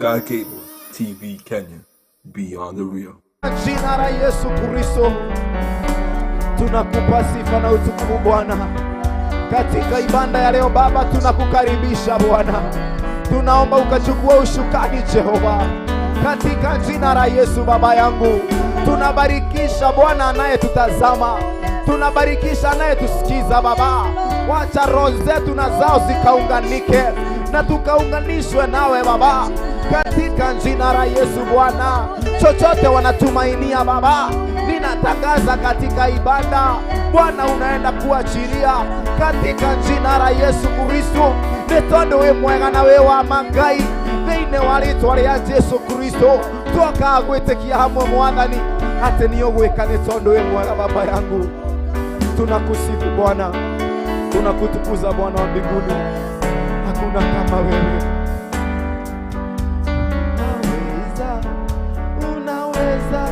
Sky Cable TV Kenya, beyond the real. Jina la Yesu Kristo tunakupa sifa na utukufu Bwana. Katika ibada ya leo Baba, tunakukaribisha Bwana, tunaomba ukachukua ushukani Jehova, katika jina la Yesu. Baba yangu, tunabarikisha Bwana anayetutazama, tunabarikisha anayetusikiza Baba. Wacha roho zetu na zao zikaunganike na tukaunganishwe nawe Baba, katika jina la Yesu Bwana. Chochote wanatumainia Baba, ninatangaza katika ibada Bwana, unaenda kuachilia katika jina la Yesu Kristo. Nĩ tondũ wĩ mwega na wĩ wa mangai thĩinĩ wa rĩtwa rĩa Jesu Kristo, twokaga gwĩtĩkia hamwe Mwathani atĩ nĩ ũgwĩka, nĩ tondũ wĩ mwega. Baba yangu, tunakusifu Bwana, tunakutukuza Bwana wa mbinguni, hakuna kama wewe. Unaweza, unaweza,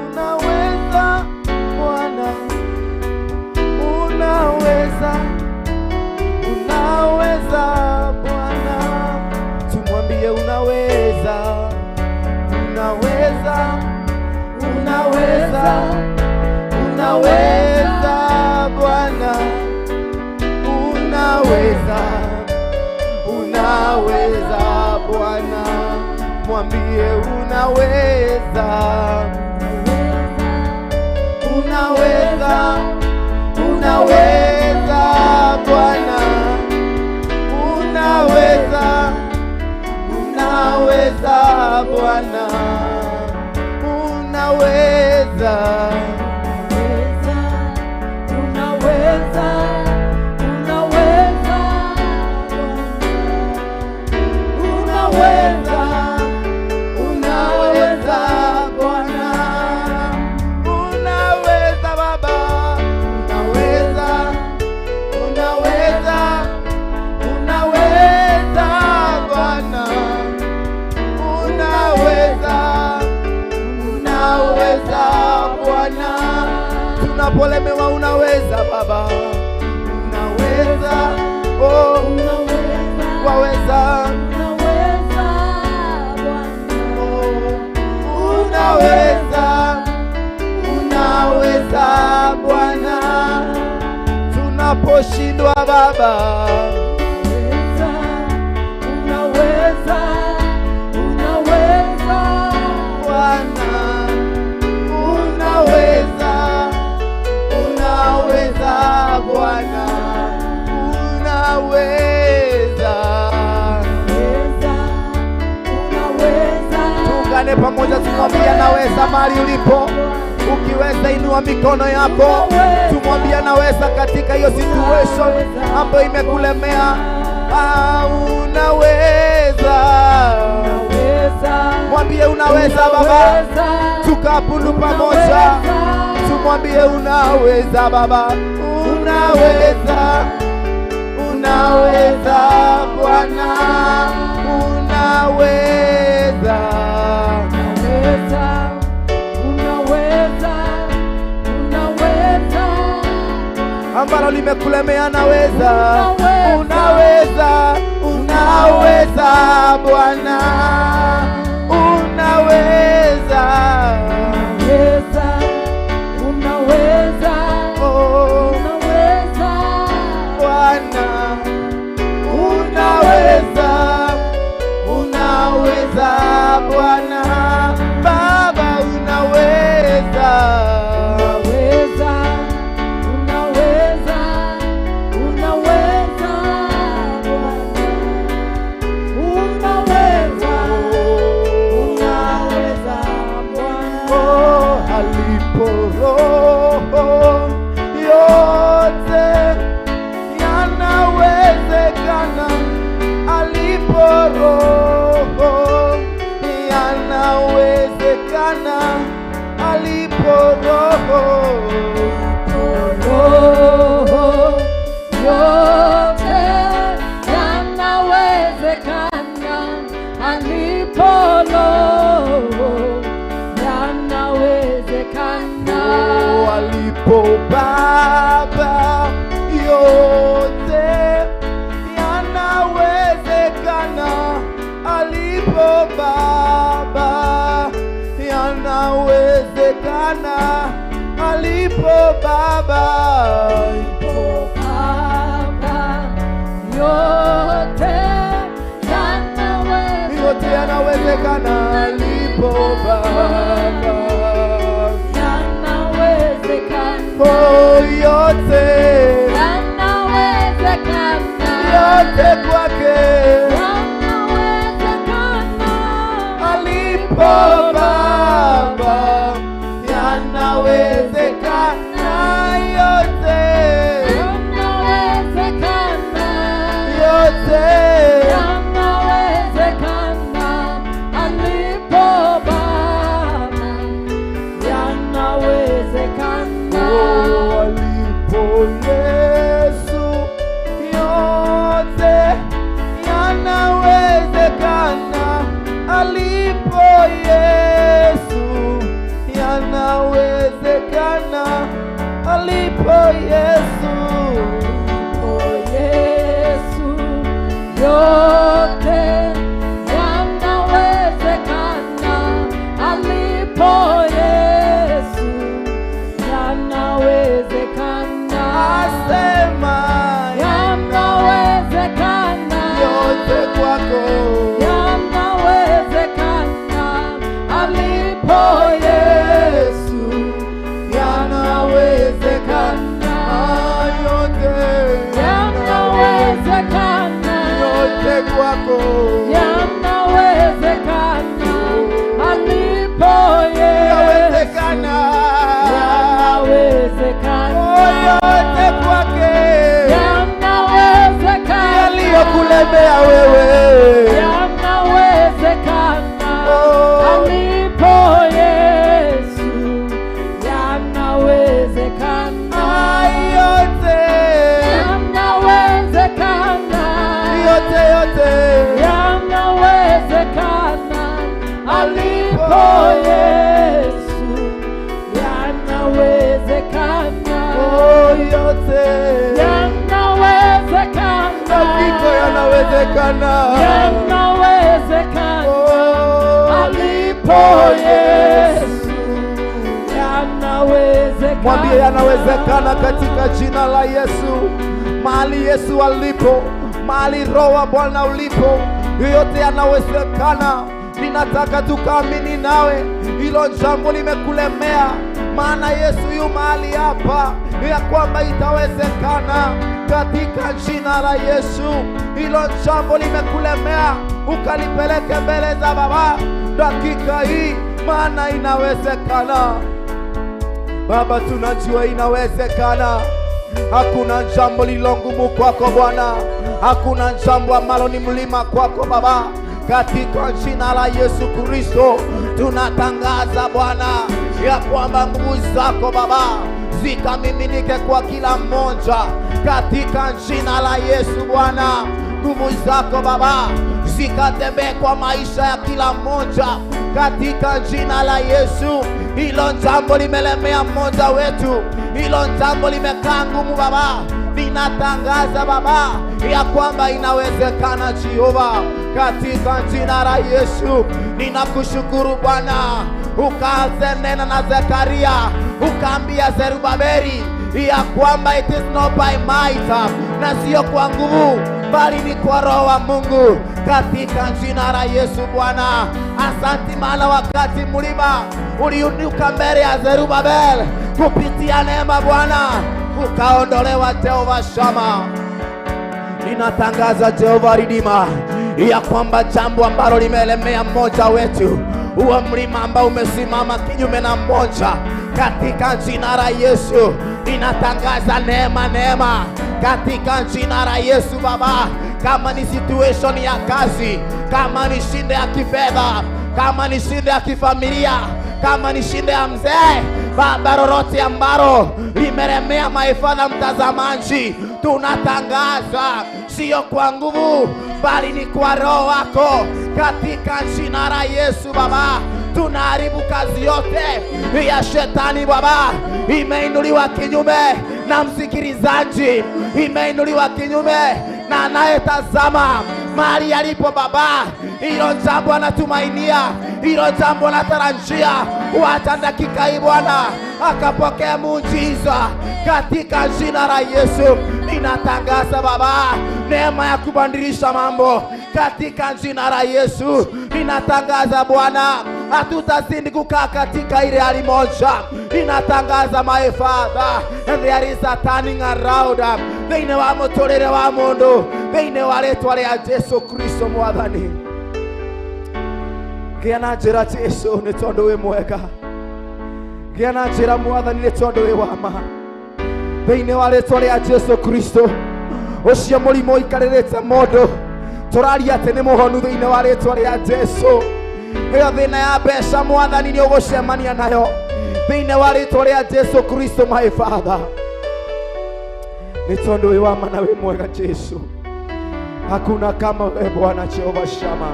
unaweza Bwana, unaweza, unaweza Bwana, tumwambie unaweza, unaweza, unaweza, unaweza Bwana, unaweza, unaweza Bwana, mwambie unaweza, unaweza, unaweza Bwana, unaweza, unaweza Bwana, unaweza. Unaweza, unaweza, Unaweza, unaweza Bwana, unaweza Baba, unaweza, unaweza, unaweza Bwana, unaweza, unaweza Bwana, tunapolemewa unaweza Baba, unaweza, oh, waweza. Unaweza Bwana. Unaweza, unaweza Bwana, tunaposhindwa Baba, Unaweza, unaweza, Bwana, unaweza, unaweza Bwana, unaweza. Unaweza, Tuungane pamoja tumwambie anaweza mahali ulipo. Ukiweza inua mikono yako, tumwambie anaweza katika hiyo situation ambayo imekulemea. Ah, unaweza, unaweza, mwambie unaweza Baba, tukapundu pamoja, tumwambie unaweza Baba, unaweza, unaweza Bwana, unaweza. Unaweza, unaweza, unaweza, Ambalo limekulemea naweza, Unaweza. Unaweza, unaweza Bwana, unaweza, unaweza, unaweza, oh, unaweza, Bwana, unaweza, unaweza Bwana, Baba unaweza, unaweza, unaweza, unaweza, Bwana, unaweza, unaweza, Bwana. Oh, alipo Roho yote yanawezekana, alipo Roho yanawezekana, alipo Roho. Roho yote yanawezekana, alipo Roho yanawezekana. Oh, alipo Baba yote yanawezekana, alipo yanawezekana alipo Baba. Baba, yote yanawezekana. Yote yanawezekana alipo Baba. Yanawezekana. Oh, yote Yanawezekana. yote kwake Yanawezekana. alipo Baba, yanawezekana yote, Yanawezekana. yote Yanawezekana alipo Baba. Yanawezekana. Oh, alipo Yesu yote yanawezekana, alipo Yesu yanawezekana, alipo Yesu. Oh, Yesu, yote yanawezekana alipo Yesu, yanawezekana. Asema Yanawezekana. yote kwako, Yanawezekana alipo Yesu, yanawezekana yote, yanawezekana. yote kwako, Yanawezekana alipo Yesu. yanawezekana, Yanawezekana. oh, yote kwake, Yanawezekana. yaliyokulemea wewe, Yanawezekana Oh. alipo Yesu. Yanawezekana. Ah, yote Yanawezekana. yote yote, Yanawezekana alipo Yesu. Yanawezekana. oh, yote Yanawezekana. hakika yanawezekana, Yanawezekana oh, alipo Yesu. Yanawezekana. Mwambie yanawezekana katika jina la Yesu. Mahali Yesu alipo, mahali Roho wa Bwana ulipo, yote yanawezekana. Ninataka tukaamini nawe, hilo jambo limekulemea, maana Yesu yu mahali hapa, ya kwamba itawezekana katika jina la Yesu. Hilo jambo limekulemea, ukalipeleke mbele za Baba dakika hii, maana inawezekana. Baba, tunajua inawezekana. Hakuna jambo lililo ngumu kwako Bwana, hakuna jambo ambalo ni mlima kwako Baba. Katika jina la Yesu Kristo tunatangaza Bwana ya kwamba nguvu zako Baba zikamiminike kwa kila mmoja katika jina la Yesu Bwana. Nguvu zako Baba zikatembee kwa maisha ya kila mmoja katika jina la Yesu. Hilo jambo limelemea mmoja wetu, hilo jambo limekaa ngumu Baba, ninatangaza Baba ya kwamba inawezekana Jehova, katika jina la Yesu. Ninakushukuru Bwana, ukaanze nena na Zekaria, ukaambia Zerubabeli ya kwamba it is not by might, na sio kwa nguvu, bali ni kwa Roho wa Mungu, katika jina la Yesu Bwana. Asante, maana wakati mlima uliinuka mbele ya Zerubabel kupitia neema Bwana, ukaondolewa Jehova Shama. Ninatangaza Jehova Ridima ya kwamba jambo ambalo limelemea mmoja wetu, huo mlima ambao umesimama kinyume na mmoja, katika jina la Yesu ninatangaza neema, neema katika jina la Yesu Baba. Kama ni situation ya kazi, kama ni shida ya kifedha, kama ni shida ya kifamilia, kama ni shida ya mzee Baba, lolote ambalo limelemea my father mtazamaji, tunatangaza sio kwa nguvu, bali ni kwa Roho wako katika jina la Yesu Baba. Tunaharibu kazi yote ya shetani Baba, imeinuliwa kinyume na msikilizaji, imeinuliwa kinyume na anayetazama mahali alipo Baba, hilo jambo anatumainia, Hilo jambo natarajia, wacha dakika hii Bwana akapokea muujiza katika jina la Yesu. Ninatangaza Baba neema ya kubadilisha mambo katika jina la Yesu. Ninatangaza Bwana, hatutazidi kukaa katika ile hali moja. Ninatangaza my Father, and there is a turning around thĩinĩ wa mũtũrĩre wa mũndũ, thĩinĩ wa rĩtwa rĩa Jesu Kristo Mwathani. Gĩa na njĩra Jesu, nĩ tondũ wĩ mwega. Gĩa na njĩra Mwathani, nĩ tondũ wĩ wa ma. Thĩinĩ wa rĩtwa rĩa Jesu Kristo, ũcio mũrimũ ũikarĩrĩte mũndũ, tũraria atĩ nĩ mũhonu thĩinĩ wa rĩtwa rĩa Jesu. Ĩyo thĩna ya mbeca Mwathani nĩ ũgũcemania nayo thĩinĩ wa rĩtwa rĩa Jesu Kristo my Father, nĩ tondũ wĩ wa ma na wĩ mwega Jesu. Hakuna kama wewe Bwana Jehova Shama.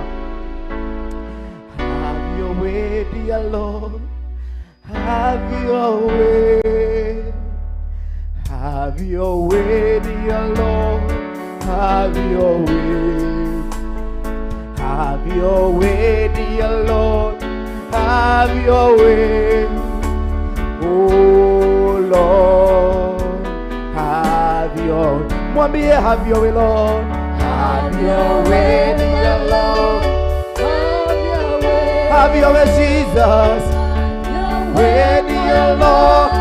Have your way, dear Lord. Have your way. Have your way, dear Lord. Have your way. Have your way, dear Lord. Have your way. Oh Lord, have your. Mwambie have your way, Lord. Have your way, dear Lord. Have your way. Have your way, Jesus. Way, dear Lord.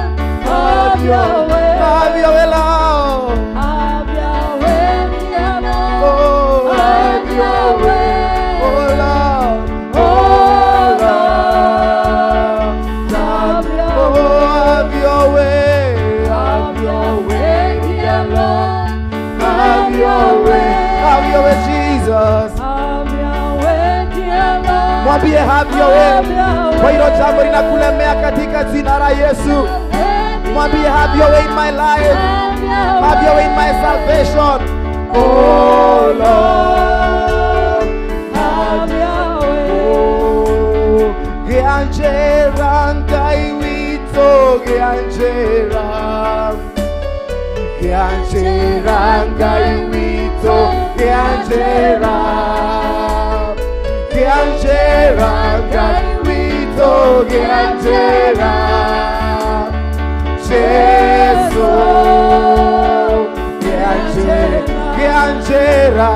Have your way. Have your way, Lord. Have your way, dear Lord. Oh, Have your way. Oh Lord. Oh Lord. Have your Oh, have your way. Have your way, dear Lord. Have your way. Have your way, Jesus. Have your way, dear Lord. Mwambie have your way. Kwa hilo jambo linakulemea katika jina la Yesu. Mwambie have your way in my life. Have your way in my salvation. Oh Lord. Have your way. Oh, gĩa njĩra Ngai witũ, gĩa njĩra. Gĩa njĩra Ngai witũ, gĩa njĩra. Gĩa njĩra Ngai witũ, gĩa njĩra. Jesu, gĩa njĩra, gĩa njĩra.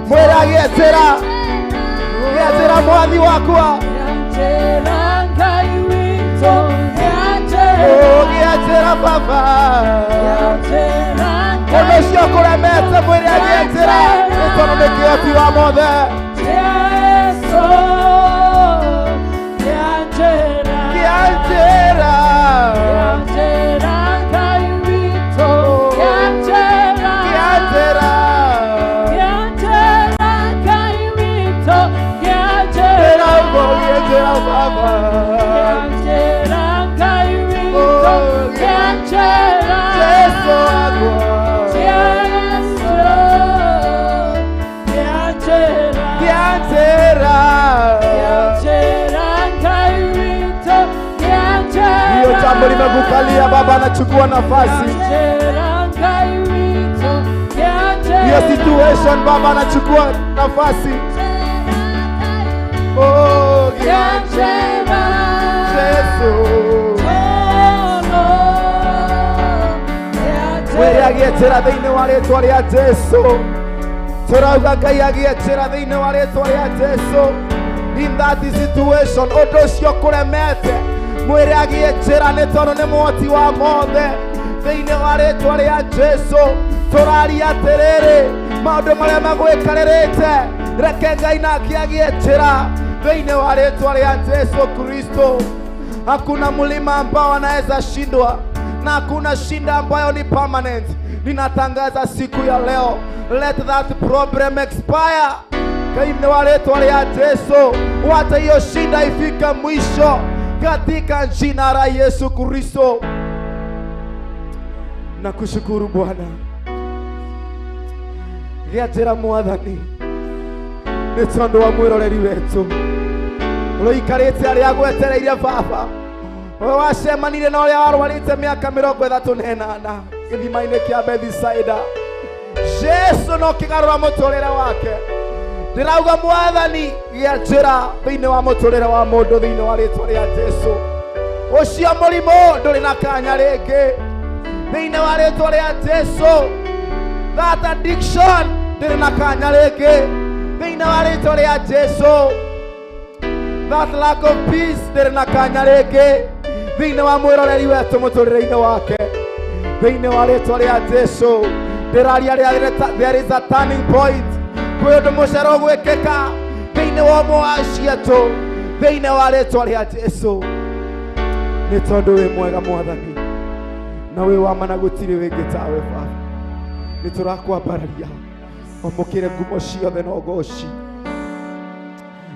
Mwĩra gĩa njĩra, gĩa njĩra Mwathi wakwa. Oh, gĩa njĩra Baba. Ũndũ ũcio ũkũremete mwĩre agĩe njĩra, nĩ tondũ nĩ kĩhoti wa mothe. Gĩa njĩra. Gĩa njĩra. Njĩra ũguo, gĩa njĩra Baba. Oh, Jesu wakwa. Gĩa njĩra. Hiyo jambo limekukalia Baba, anachukua nafasi. Hiyo situation Baba, anachukua nafasi. Oh, gĩa Jesu. Mwĩre agĩe njĩra thĩinĩ wa rĩtwa rĩa Jesu. Tũrauga Ngai agĩe njĩra thĩinĩ wa rĩtwa rĩa Jesu. In that situation, ũndũ ũcio ũkũremete, mwĩre agĩe njĩra nĩ tondũ nĩ mũhoti wa mothe. Thĩinĩ wa rĩtwa rĩa Jesu, tũraria atĩrĩrĩ, maũndũ marĩa magwĩkarĩrĩte, reke Ngai nake agĩe njĩra thĩinĩ wa rĩtwa rĩa Jesu Kristo. Hakuna mlima ambao anaweza shindwa na hakuna shinda ambayo ni permanent. Ninatangaza siku ya leo, let that problem expire. Thĩinĩ wa rĩtwa rĩa Jesu, wacha hiyo shinda ifike mwisho katika jina la Yesu Kristo. Nakushukuru Bwana, gĩa njĩra Mwathani, nĩ tondũ wa mwĩroreri wetu ũrĩikarĩte arĩa agwetereire Baba. We wacemanire na ũrĩa warwarĩte mĩaka 38 gĩthima-inĩ kĩa Bethisaida. Jesu no kĩgarũra mũtũrĩre wake. Ndĩrauga Mwathani gĩa njĩra thĩinĩ wa mũtũrĩre wa mũndũ thĩinĩ wa rĩtwa rĩa Jesu. Ũcio mũrimũ ndũrĩ na kanya rĩngĩ thĩinĩ wa rĩtwa rĩa Jesu. That addiction ndĩrĩ na kanya rĩngĩ thĩinĩ wa rĩtwa rĩa Jesu. That lack of peace ndĩrĩ na kanya rĩngĩ thĩinĩ wa mwĩroreri wetũ mũtũrĩre-inĩ wake thĩinĩ wa rĩtwa rĩa Jesu. Ndĩraria there is a turning point, kwĩ ũndũ mũcero gwĩkĩka thĩinĩ wa ũmwe wa cietũ thĩinĩ wa rĩtwa rĩa Jesu. Nĩ tondũ wĩ mwega Mwathani na wĩ wa ma na gũtirĩ wĩngĩ tawe Baba. Nĩ tũrakwambararia wamũkĩre ngumo ciothe na ũgoci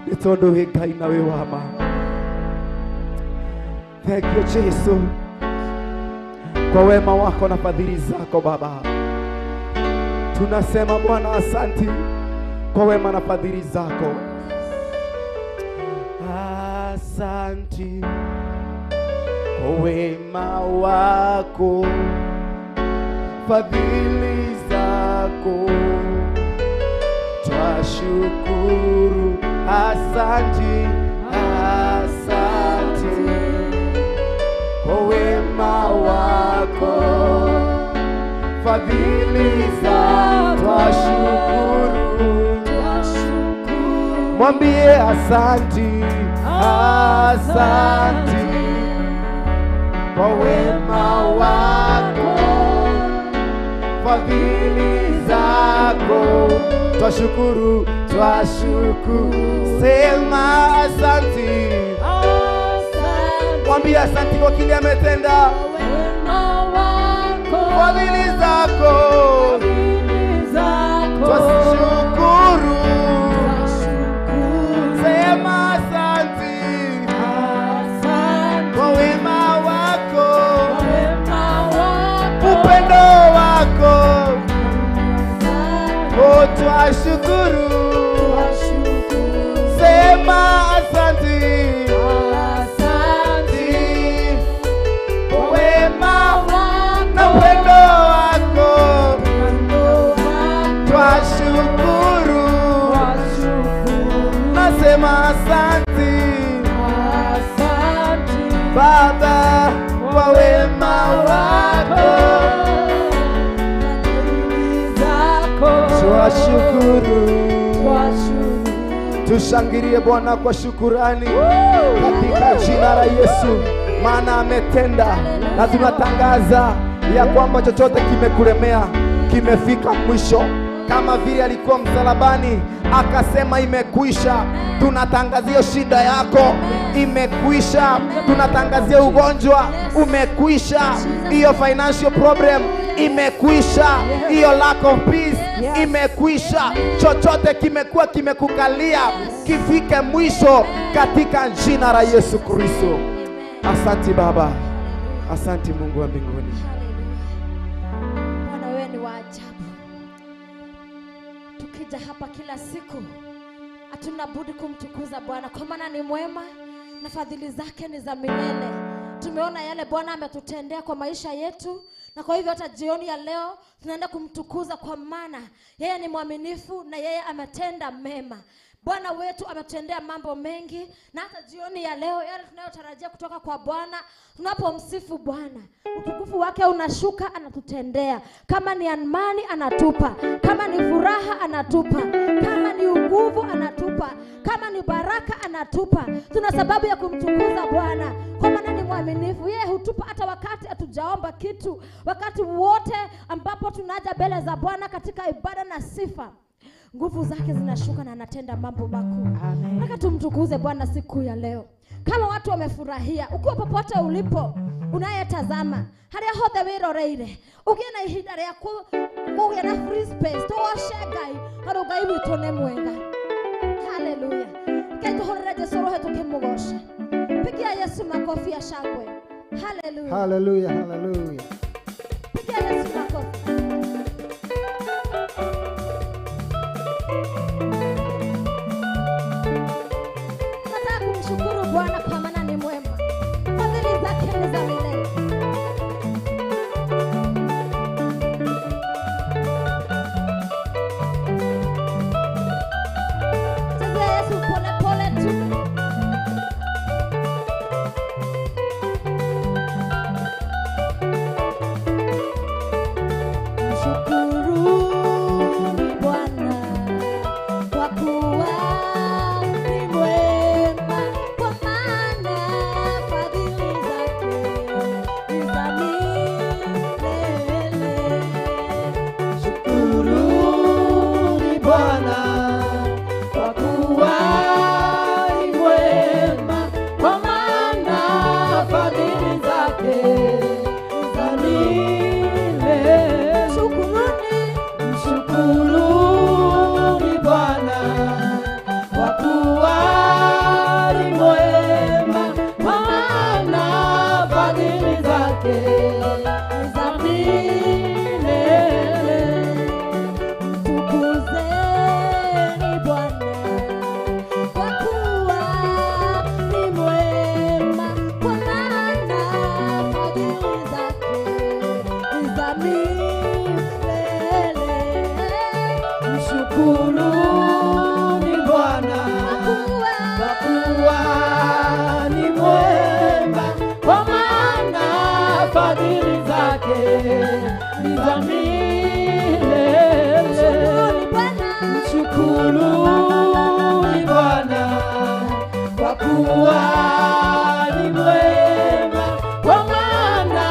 nĩ tondũ wĩ Ngai na wĩ wa ma. Thank you Jesu kwa wema wako na fadhili zako Baba. Tunasema Bwana asanti kwa wema na fadhili zako. Asanti kwa wema wako, fadhili zako, twashukuru. Asanti, asanti kwa wema wako, fadhili zako, twashukuru. Mwambie asanti, asanti kwa wema wako, fadhili zako, twashukuru, twashukuru. Sema asanti, mwambie asanti kwa kile ametenda, fadhili zako, twashukuru. Sema asanti kwa wema wako, upendo wako, oh twashukuru. Sema asanti, kwa wema na upendo wako, twashukuru. Nasema asanti Baba kwa wema wako, twashukuru. Tushangilie Bwana kwa shukurani katika jina la Yesu, maana ametenda, na tunatangaza ya kwamba chochote kimekulemea kimefika mwisho. Kama vile alikuwa msalabani akasema imekwisha, tunatangazia shida yako imekwisha, tunatangazia ugonjwa umekwisha, hiyo financial problem imekwisha, hiyo lack of peace imekwisha. Chochote kimekuwa kimekukalia kifike mwisho katika jina la Yesu Kristo. Asante Baba, asante Mungu wa mbinguni. Bwana wewe ni wa ajabu. Tukija hapa kila siku hatuna budi kumtukuza Bwana, kwa maana ni mwema na fadhili zake ni za milele. Tumeona yale Bwana ametutendea kwa maisha yetu, na kwa hivyo hata jioni ya leo tunaenda kumtukuza, kwa maana yeye ni mwaminifu na yeye ametenda mema. Bwana wetu ametutendea mambo mengi, na hata jioni ya leo yale tunayotarajia kutoka kwa Bwana, tunapomsifu Bwana, utukufu wake unashuka, anatutendea. Kama ni amani anatupa, kama ni furaha anatupa, kama ni nguvu anatupa, kama ni baraka anatupa. Tuna sababu ya kumtukuza Bwana, kwa maana ni mwaminifu. Yeye hutupa hata wakati hatujaomba kitu, wakati wote ambapo tunaja mbele za Bwana katika ibada na sifa, nguvu zake zinashuka na anatenda mambo makuu. Nataka tumtukuze Bwana siku ya leo. Kama watu wamefurahia, ukiwa popote ulipo unayetazama, haria hothe wiroreire, ugie na ihinda ria kugia na free space, tugoce Ngai tondu Ngai witũ nĩ mwega. Haleluya. Ngai tuhũrĩre Jesu roho tukĩmũgoca. Pigia Yesu makofi ya shangwe. Haleluya. Haleluya, haleluya. Pigia Yesu makofi. Nataka kumshukuru Bwana kwa maana ni mwema. Fadhili zake ni za milele. zake ni za milele. Mtukuzeni Bwana kwa kuwa ni mwema, kwa maana fadhili zake ni za milele. Mshukuruni Bwana kwa kuwa ni mwema, kwa maana fadhili zake ni za milele. Mshukuruni Bwana kwa kuwa ni mwema, kwa maana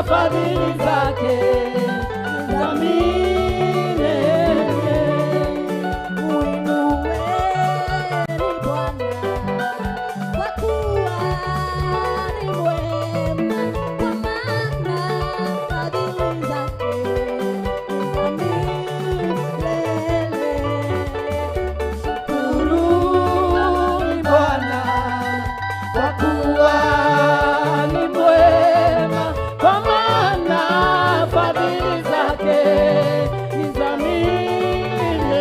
fadhili zake ni za milele. Muinueni Bwana kwa kuwa ni mwema, kwa maana fadhili zake ni za milele. Mshukuruni Bwana kwa kuwa ni mwema, kwa maana fadhili zake ni za milele.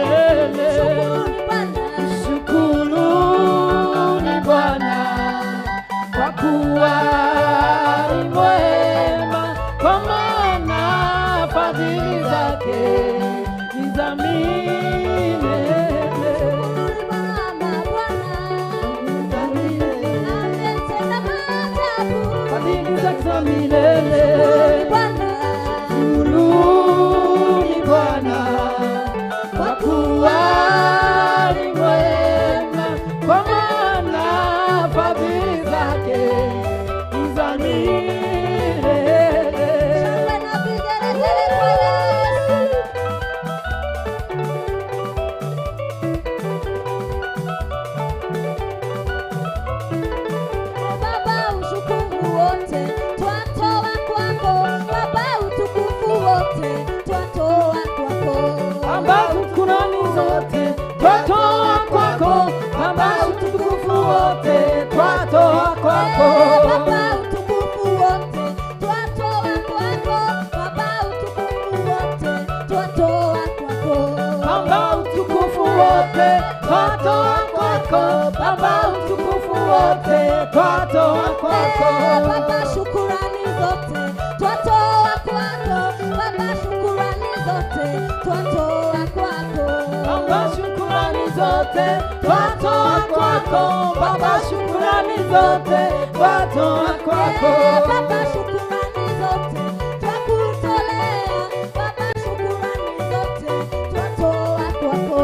Mshukuruni Bwana kwa kuwa ni mwema, kwa maana fadhili zake ni za milele. Fadhili zake za milele. Mshukuruni Bwana kwa kuwa ni mwema, kwa maana fadhili zake ni za milele. Baba ushukuru wote twatoa kwako, Baba utukufu wote twatoa kwako. Baba shukrani zote twatoa kwako, Baba utukufu wote twatoa kwako. Baba utukufu wote twatoa kwako, Baba utukufu wote twatoa kwako. Baba utukufu wote twatoa kwako, Baba utukufu wote twatoa kwako. Baba shukurani zote twatoa kwako, Baba shukurani zote twatoa kwako. Baba shukrani zote twatoa kwako, Baba shukrani zote twatoa kwako. Baba shukurani zote twakutolea, Baba shukurani zote twatoa kwako.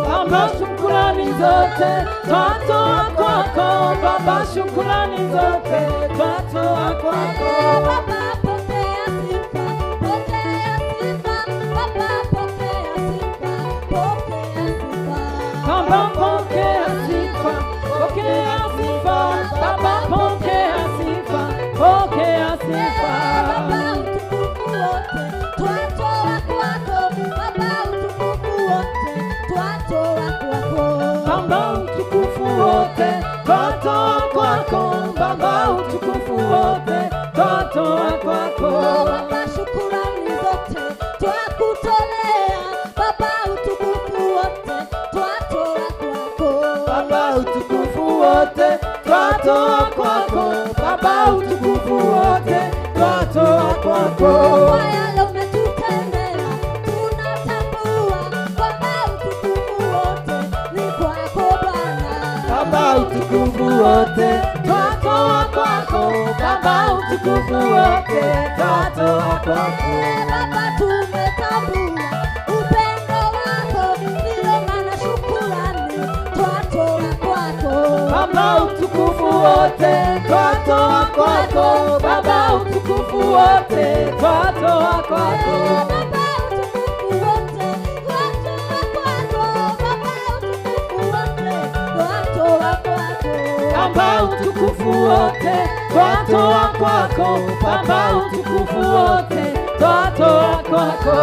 Baba shukrani zote twatoa kwako, Baba shukrani zote twatoa kwako. Baba pokea sifa, pokea sifa, Baba pokea sifa, pokea sifa. Baba pokea sifa, pokea sifa, Baba pokea sifa, pokea sifa. Baba utukufu wote twatoa kwako, Baba utukufu wote twatoa kwako. Baba utukufu wote twatoa kwako, Baba utukufu wote twatoa kwako. Baba shukurani zote twakutolea, Baba utukufu wote twatoa kwako. Baba utukufu wote twatoa kwako, Baba utukufu wote twatoa kwako. Kwa yale umetutendea tunatambua kwamba utukufu wote ni kwako Bwana. Baba utukufu wote twatoa kwako, Baba utukufu wote twatoa kwako. Baba tumetambua upendo wako, ndio maana shukurani twatoa kwako. Baba utukufu wote twatoa kwako, Baba utukufu wote twatoa kwako. Baba utukufu wote twatoa kwako, Baba utukufu wote twatoa kwako. Baba utukufu wote twatoa kwako, Baba utukufu wote twatoa kwako.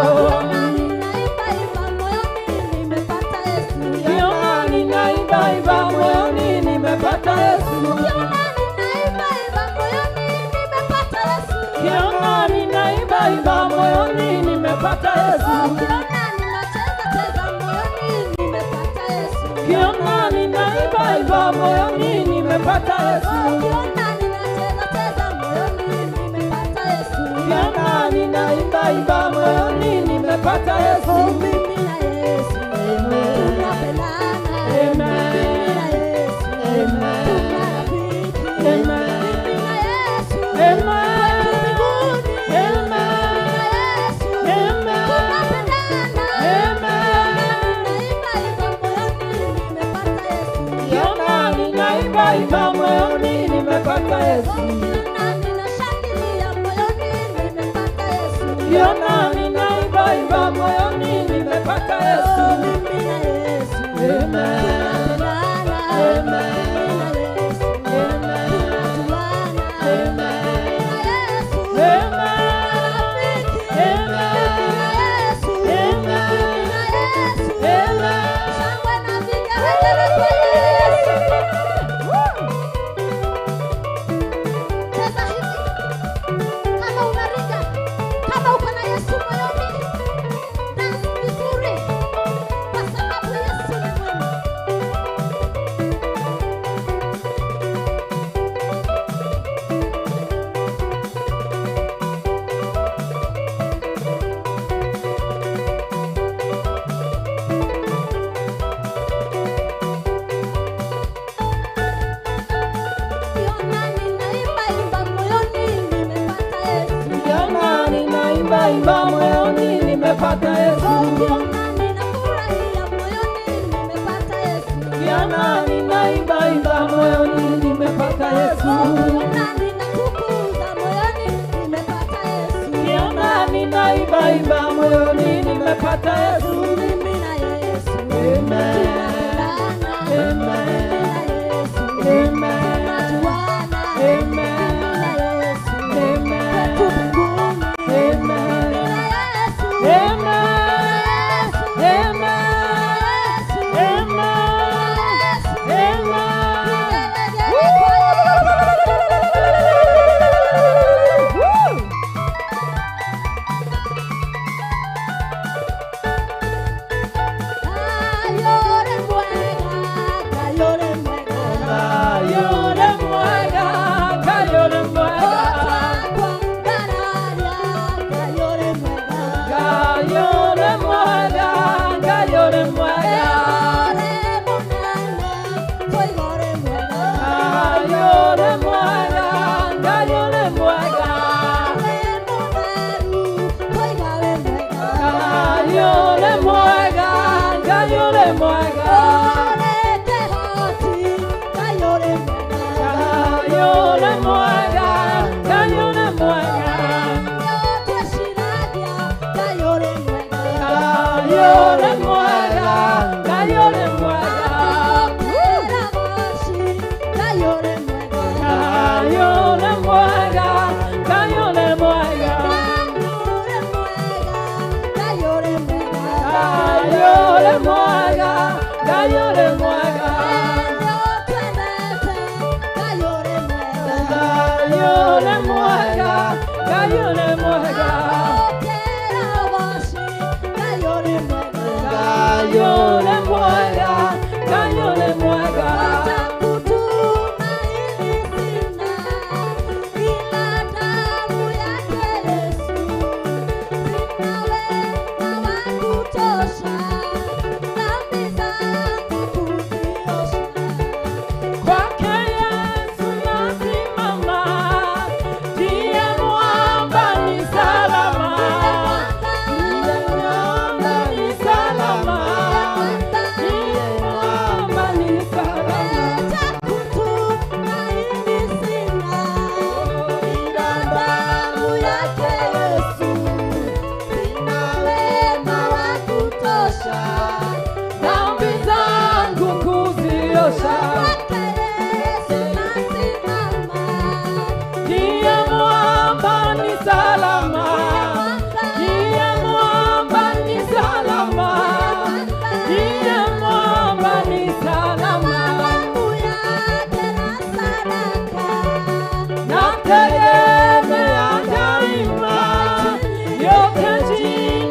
Ninaimba imba moyoni nimepata Yesu. Ukiona ninaimba imba moyoni nimepata Yesu. Ukiona ninaimba imba moyoni nimepata Yesu. Ukiona nimepata Yesu. Ukiona ninacheza cheza moyoni nimepata Yesu. Ukiona ninaimba imba moyoni nimepata Yesu. Ukiona ninacheza cheza moyoni nimepata Yesu. Ukiona ninaimba imba moyoni nimepata Yesu. Mimi na Yesu tunapendana. Amen. Mimi na Yesu Amen. tunarafiki. Amen. Mimi na Yesu Amen. kwetu mbinguni. Amen. Mimi na Yesu Amen. tunapendana. Amen. Ninaimba imba moyoni nimepata Yesu. Ukiona ninaimba imba moyoni nimepata Yesu. Ukiona ninashangilia moyoni nimepata Yesu. Ukiona ninaimba imba moyoni nimepata Yesu. Mimi na Yesu Amen. tunapendana. Amen. Mimi na Yesu Amen. tunajuana. Amen. Mimi na Yesu Amen. rafiki. Amen. Mimi na Yesu. Amen. Mimi na Yesu. Amen. Shangwe na vigelegele kwa Yesu. Cheza hivi kama unaringa, kama uko na Yesu moyoni, dance vizuri, kwa sababu Yesu ni mwema. Ukiona ninaimba imba moyoni nimepata Yesu. Ukiona ninaimba imba moyoni nimepata Yesu. Ukiona ninafurahia moyoni nimepata Yesu. Ukiona ninaimba imba moyoni nimepata Yesu. Ukiona ninatukuza moyoni nimepata Yesu. Ukiona ninaimba imba moyoni nimepata Yesu. Mimi na Yesu Amen. tunapendana. Amen. Mimi na Yesu Amen. tunajuana. Amen. Mimi na Yesu Amen. kwetu mbinguni. Amen. Mimi na Yesu. Amen. Yesu. Amen. Yesu. Amen. Yesu. Amen. Vigelegele kwa Yesu. Woo! Kayore mwega, kayore mwega. Kayore mwega, kayore mwega. Otakwa gararia, kayore mwega. Kayore mwega, kayore mwega. Ore munene, toigore mwega. Kayore mwega, kayore mwega. Ore mutheru, toigawe mwega. Kayore mwega, kayore mwega. Ore kehoti, kayore mwega. Kayore mwega, kayore mwega. Tweciragia, kayore mwega. Kayore mwega, kayore mwega. Kayore mwega, kayore mwega. Kayore mwega, kayore mwega. Kayore mwega, kayore mwega. Kayore mwega, kayore mwega. Kwake Yesu nasimama, ndiye mwamba ni salama. Ndiye mwamba ni salama. Ndiye mwamba ni salama. Dhambi zangu kuziosha, ndiye mwamba ni salama. Ndiye mwamba ni salama. Ndiye mwamba ni salama. Nategemea daima, yote chini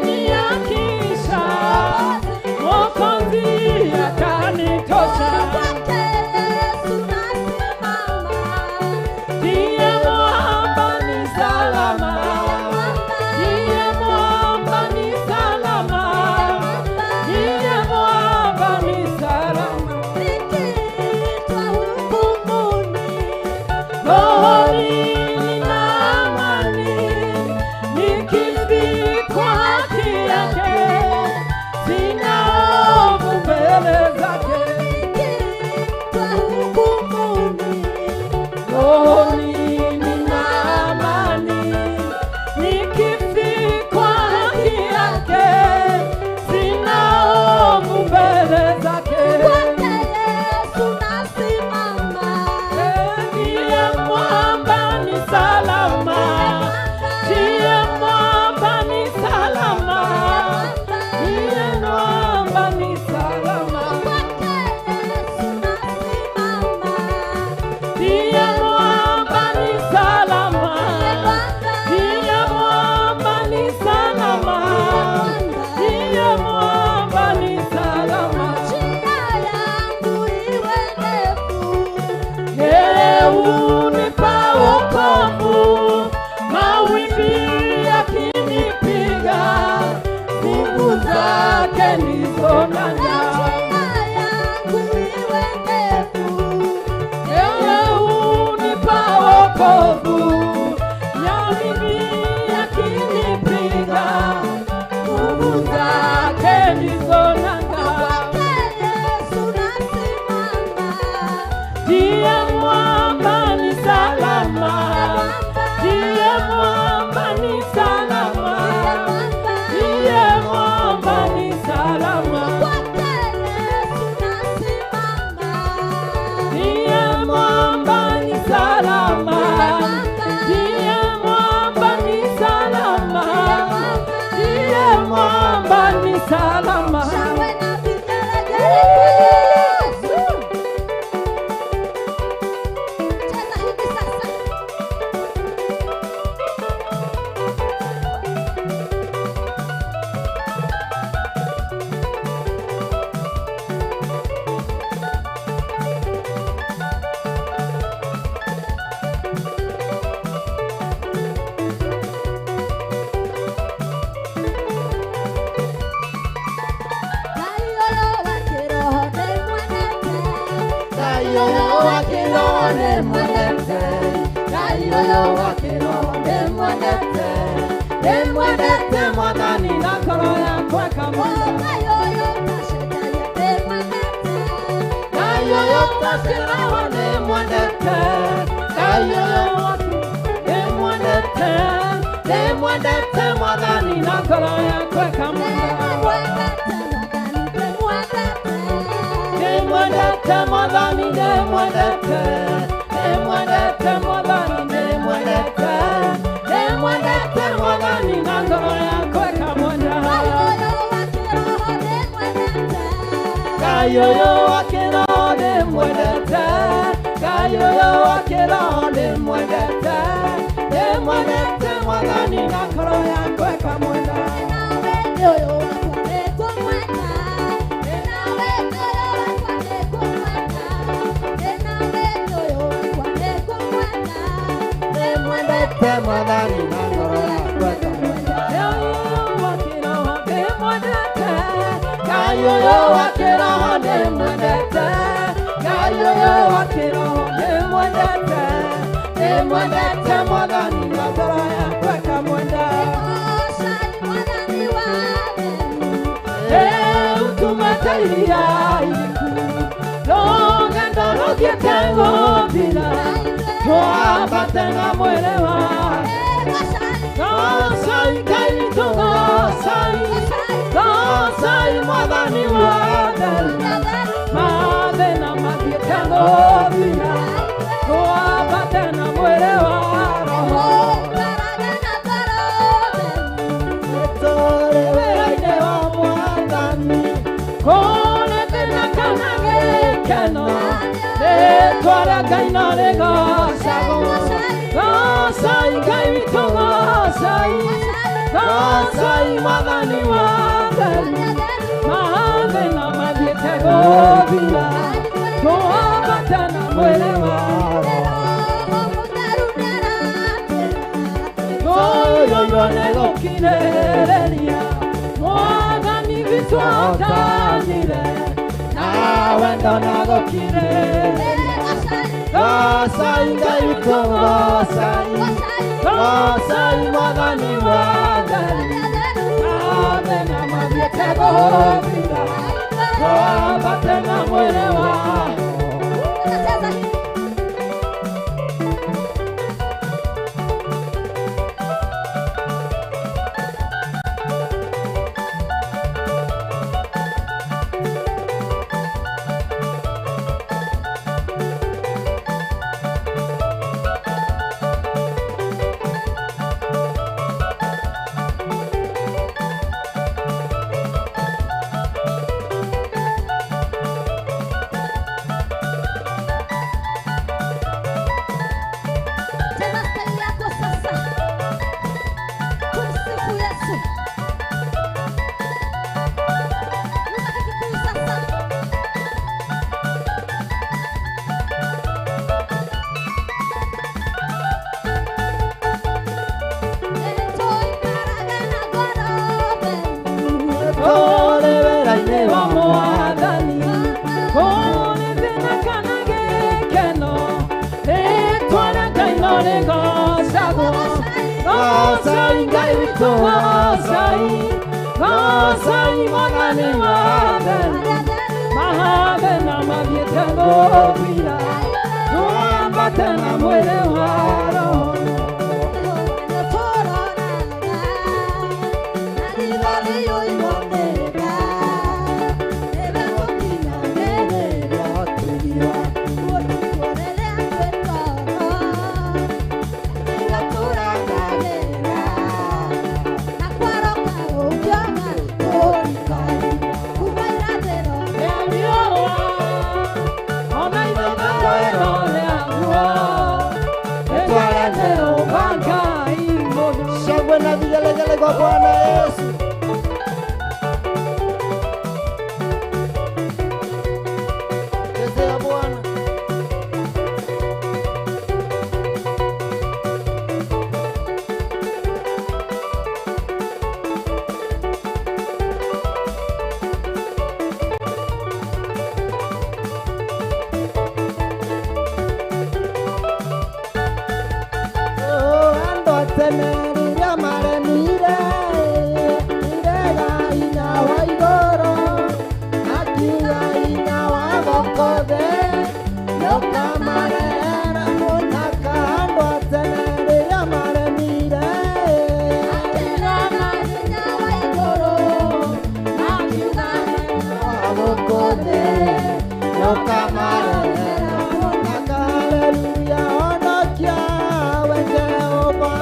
Rohoni nina amani, nikivikwa haki yake, sina hofu mbele zake. Nikiitwa hukumuni, Rohoni nina amani, nikivikwa haki yake, sina hofu mbele zake. Kwake Yesu nasimama. Ndiye mwamba ni salama, ndiye mwamba ni salama, ndiye mwamba ni salama, Kwake Yesu nasimama. ndiye mwamba ni salama, ndiye mwamba ni salama, ndiye mwamba ni salama. Njia yangu iwe ndefu, Yeye hunipa wokovu, mawimbi yakinipiga, nguvu zake ndizo nanga. njia yangu iwe ndefu, Yeye hunipa wokovu, mawimbi yakinipiga, nguvu zake ndizo nanga. kwake Yesu nasimama. Ndiye mwamba ni salama, ndiye mwamba ni salama, ndiye mwamba ni salama, Kwake Yesu nasimama. ndiye mwamba ni salama, ndiye mwamba ni salama, ndiye mwamba ni salama. Shangwe na vigelegele kwa Yesu. Cheza hivi sasa. Ngai ũyũ wa kĩroho nĩ mwendete. Ngai ũyũ wa kĩroho nĩ mwendete, Ngai ũyũ wa kĩroho nĩ mwendete, nĩ mwendete Mwathani na ngoro yakwa ĩkamwenda. Ngai ũyũ ũtacenjagia nĩ mwendete. Ngai ũyũ ũtacĩrawa nĩ mwendete, Ngai ũyũ waku nĩ mwendete, nĩ mwendete Mwathani na ngoro yakwa ĩkamwenda. Nĩ mwendete Mwathani, nĩ mwendete. Nĩ mwendete Mwathani, nĩ mwendete, nĩ mwendete Mwathani, nĩ mwendete, nĩ mwendete Mwathani na ngoro yakwa ĩkamwenda. Ngai ũyũ wa kĩroho nĩ mwendete. Ngai ũyũ wa kĩroho nĩ mwendete, Ngai ũyũ wa kĩroho nĩ mwendete, nĩ mwendete Mwathani na ngoro yakwa ĩkamwenda. Nawe ũyũ wakwa nĩngũmwenda. Nawe ũyũ wakwa nĩngũmwenda. Nawe ũyũ wakwa nĩngũmwenda. Nĩ mwendete Mwathani na ngoro yakwa ĩkamwenda. Ngai ũyũ wa kĩroho nĩ mwendete, Ngai ũyũ wa kĩroho nĩ mwendete, Ngai ũyũ wa kĩroho nĩ mwendete, nĩ mwendete Mwathani na ngoro yakwa ĩkamwenda. Goocai Mwathani wa atheru. Utumate iria iriku, rũgendo rũthiĩte gũthira, twambate na mwĩrĩ wa Goocai, Goocai Ngai witũ, goocai, goocai Mwathani wa atheru, mathĩna mathiĩte gũthira, twambate na mwĩrĩ wa roho. ũkarage na ngoro theru. Tũrĩ wĩra-inĩ wa Mwathani, kũrĩ thĩna kana gĩkeno, rĩĩtwa rĩa Ngai no rĩgoocagwo. Goocai Ngai witũ, goocai, goocai Mwathani wa atheru, mathĩna mathiĩte gũthira, twambate na mwĩrĩ wa Roho Mũtheru nĩaratwĩra. Tũiyũirwo nĩ gũkirĩrĩria, Mwathani witũ atanyire, nawe ndona gũkirĩrĩria. Goocai, Goocai Ngai witũ, goocai, goocai Mwathani wa athani. Mahathe na mathiĩte gũthira, twambate na mwĩrĩ wa Unacheza hivi. Cheza staili yako sasa. Tumsifu Yesu. Ruka kikikuyu sasa. Nĩtũikaraga na ngoro theru. Tũrĩ wĩra-inĩ wa Mwathani, kũrĩ thĩna kana gĩkeno, rĩĩtwa rĩa Ngai no rĩgoocagwo. Goocai Ngai witũ, goocai, goocai Mwathani wa athani. Mahathe na mathiĩte gũthira, twambate na mwĩrĩ wa Roho. Ona ithũĩro rĩaguo, rĩtwarĩte Ngai mũno. Shangwe na vigelegele kwa Bwana Yesu. Chezea Bwana. Oh, andũ a tene rĩrĩa maremire, irega hinya wa igũrũ, makiuga hinya wa gũkũ thĩ, nĩũkamarehera mũnyaka. Andũ a tene rĩrĩa maremire, wa gũkũ thĩ, nĩũkamarehera mũnyaka. Haleluya, honokia we Jehova.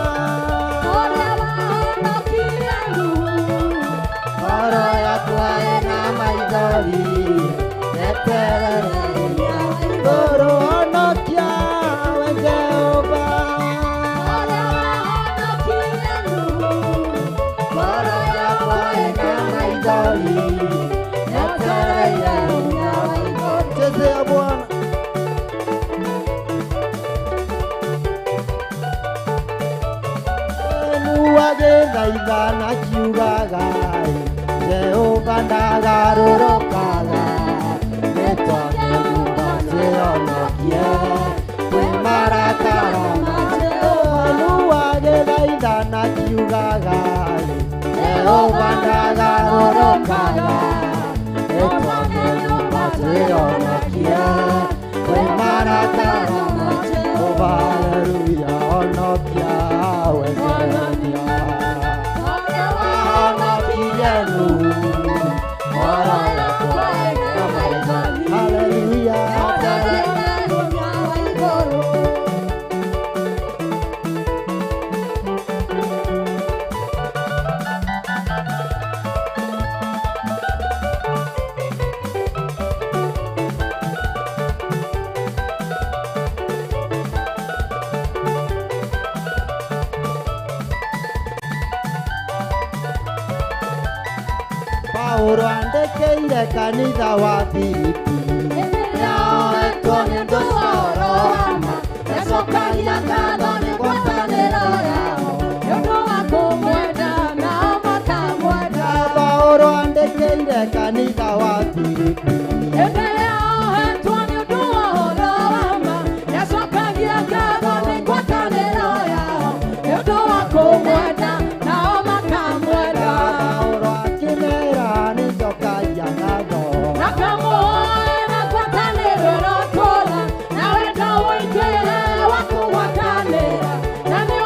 Ngoro yakwa ĩna maithori, eterere igũrũ, honokia we Jehova. Ngoro yakwa ĩna maithori, etereire Chezea Bwana. Nuagĩthaitha na kiugaga, Jehova ndagarũrũkaga, nĩtwake nyũmba twĩhonokie kwĩ marakara ma Jehova. Nuagĩthaitha na kiugaga, Jehova ndagarũrũkaga, nĩtwake nyũmba twĩhonokie kwĩ marakara ma Jehova. Haleluya, honokia we Jehova. Honokia Nuhu, ngoro yakwa ĩna maithori. Haleluya. Paulo andĩkĩire kanitha wa Filipi, Nĩoetwo nĩ ũndũ wa ũhoro wa ma, nĩacokagia ngatho nĩ ngwatanĩro yao, nĩ ũndũ wa kũmwenda nao makamwenda. Paulo andĩkĩire kanitha wa Filipi, Hĩndĩ ĩrĩa ohetwo nĩ ũndũ wa ũhoro wa ma, nĩacokagia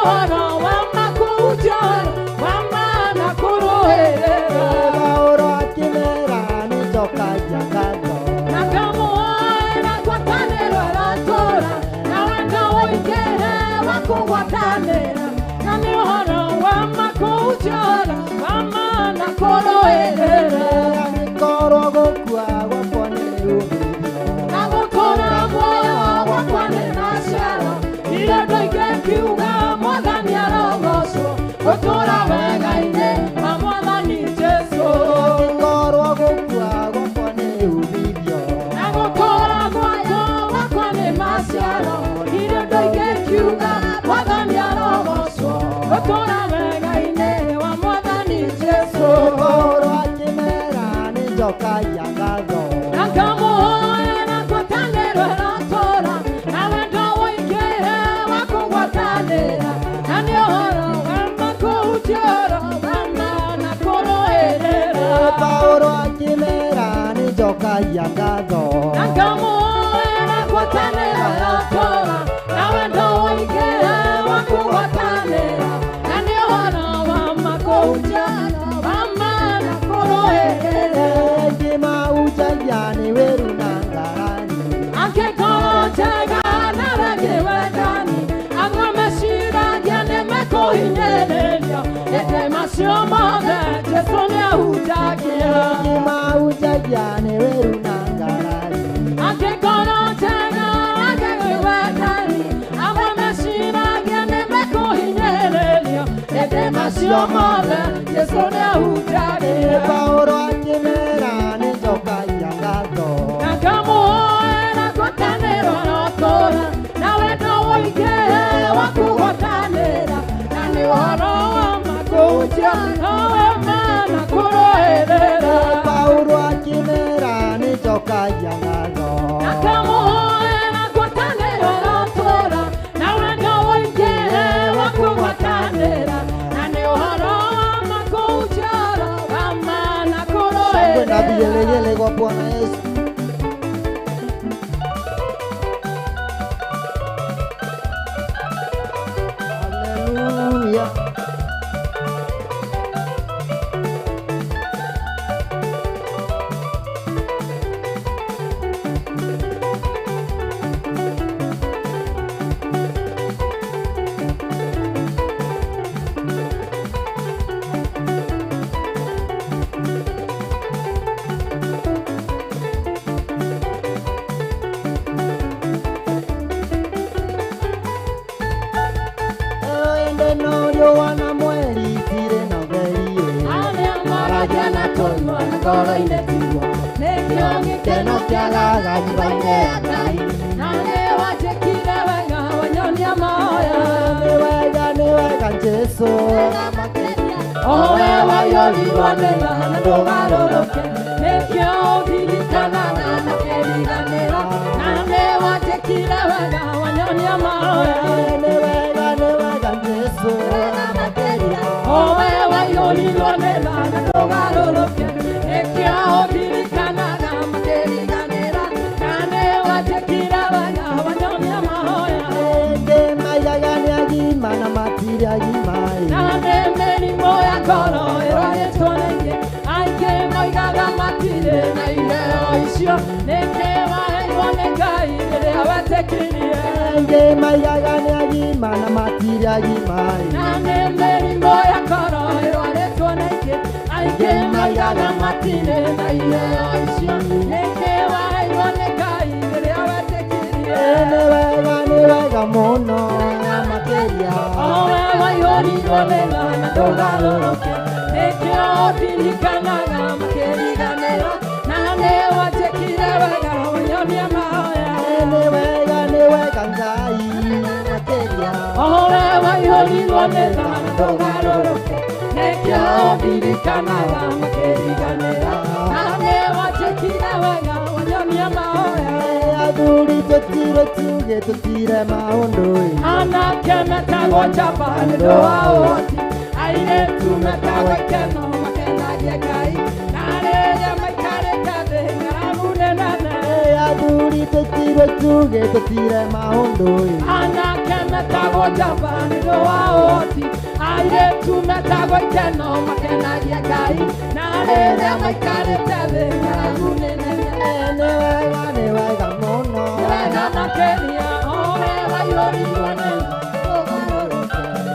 ũhoro wa makũhunjia ũhoro wa ma na kũrũĩrĩra. Paulo akĩmera nĩnjokagia ngatho. Na ngamũhoera ngwatanĩro ĩrotũũra na wendo ũingĩhe wa kũgwatanĩra. Na nĩ ũhoro wa makũhunjia ũhoro wa ma na kũrũĩrĩra. Angĩkorwo gũkua gwakwa nĩ uumithio. Na gũtũũra muoyo gwakwa nĩ maciaro. Irĩ ndũingĩkiuga Mwathani arogocwo, gũtũũra wega-inĩ wa Mwathani Jesũ. Angĩkorwo gũkua gwakwa nĩ uumithio. Na gũtũũra muoyo gwakwa nĩ maciaro. Irĩ ndũingĩkiuga Mwathani arogocwo, gũtũũra wega-inĩ wa Mwathani Jesũ. Paulo akĩmera nĩnjokagia ngatho. Na ngamũhoera ngwatanĩro ĩrotũũra na wendo ũingĩhe wa kũgwatanĩra. Na nĩ ũhoro wa ma kũhunjia ũhoro wa ma na kũrũĩrĩra. Paulo akĩmera nĩnjokagia ngatho. Na ngamũhoera ngwatanĩro ĩrotũũra na wendo ũingĩhe wa kũgwatanĩra. Na nĩ ũhoro wa ma kũhunjia ũhoro wa ma na kũrũĩrĩra. Aingĩ mahunjagia nĩ wĩru na ngarari. Angĩkorwo njega na rĩngĩ wendani, amwe meciragia nĩ mekũhinyĩrĩrio, ĩndĩ macio mothe Jesũ nĩahunjagia. Aingĩ mahunjagia nĩ wĩru na ngarari. Angĩkorwo njega na rĩngĩ wendani, amwe meciragia nĩ mekũhinyĩrĩrio, ĩndĩ macio mothe Jesũ nĩahunjagia. Paulo akĩmera nĩnjokagia ngatho. Na ngamũhoera ngwatanĩro ĩrotũũra na wendo ũingĩhe wa kũgwatanĩra. Na nĩ ũhoro wa ma kũhunjia ũhoro wa ma na kũrũĩrĩra. Paulo akĩmera nĩnjokagia ngatho. Na ngamũhoera ngwatanĩro ĩrotũũra na wendo ũingĩhe wa kũgwatanĩra. Na nĩ ũhoro wa ma kũhunjia ũhoro wa ma na Shangwe na kũrũĩrĩra. vigelegele kwa Bwana Yesu. Haleluya. Ende no riũa na mweri itirĩ na ũtheri ĩ. Arĩa maragia na tũnua na ngoro-inĩ tiguo, nĩkĩo gĩkeno kĩagaga nyũmba-inĩ ya Ngai. Na nĩwanjĩkire wega wanyonia mahoya. Nĩ wega Jesũ. O we waiyũrirwo nĩ tha na ndũgarũrũke, nĩkĩo ũndirikanaga na kĩriganĩro. Na nĩwanjĩkire wega wanyonia mahoya. Nĩ wega Jesũ. O we waiyũrirwo nĩ tha na ndũgarũrũke, nĩkĩo ũndirikanaga makĩriganĩra. Na nĩwanjĩkire wega wanyonia mahoya. Ende maigaga nĩ agima na matirĩ agima ĩ. Na nĩ mĩrimũ ya ngoro ĩrwarĩtwo nĩ aingĩ, aingĩ moigaga matirĩ na iheo icio, nĩkĩ waheirwo nĩ Ngai rĩrĩa wetĩkirie. Aingĩ maigaga nĩ agima na matirĩ agima ĩ. Na nĩ mĩrimũ ya ngoro ĩrwarĩtwo nĩ aingĩ, aingĩ moigaga matirĩ na iheo icio, nĩkĩ waheirwo nĩ Ngai rĩrĩa wetĩkirie. Nĩ wega mũno makĩria. O we waiyũrirwo nĩ tha na ndũgarũrũke, nĩkĩo ũndirikanaga makĩriganĩra. Na nĩwanjĩkire wega ũnyonie mahoya. Nĩ wega Ngai makĩria. O we waiyũrirwo nĩ tha na ndũgarũrũke, nĩkĩo ũndirikanaga makĩriganĩra. Na nĩwanjĩkire wega ũnyonie mahoya. Athuri tũtirĩ tuge tũtire maũndũ ĩ. Anake metagwo njamba nĩ ũndũ wa ũhoti, airĩtu metagwo ikeno makenagie Ngai. Na rĩrĩa maikarĩte thĩ ng'aragu nĩ nene. Athuri tũtirĩ tuge tũtire maũndũ ĩ. Anake metagwo njamba nĩ ũndũ wa ũhoti, airĩtu metagwo ikeno makenagia Ngai, na rĩrĩa maikarĩte thĩ ng'aragu nĩ nene. Nĩ wega, nĩ wega mũno. Nĩ wega makĩria, o we waiyũrirwo nĩ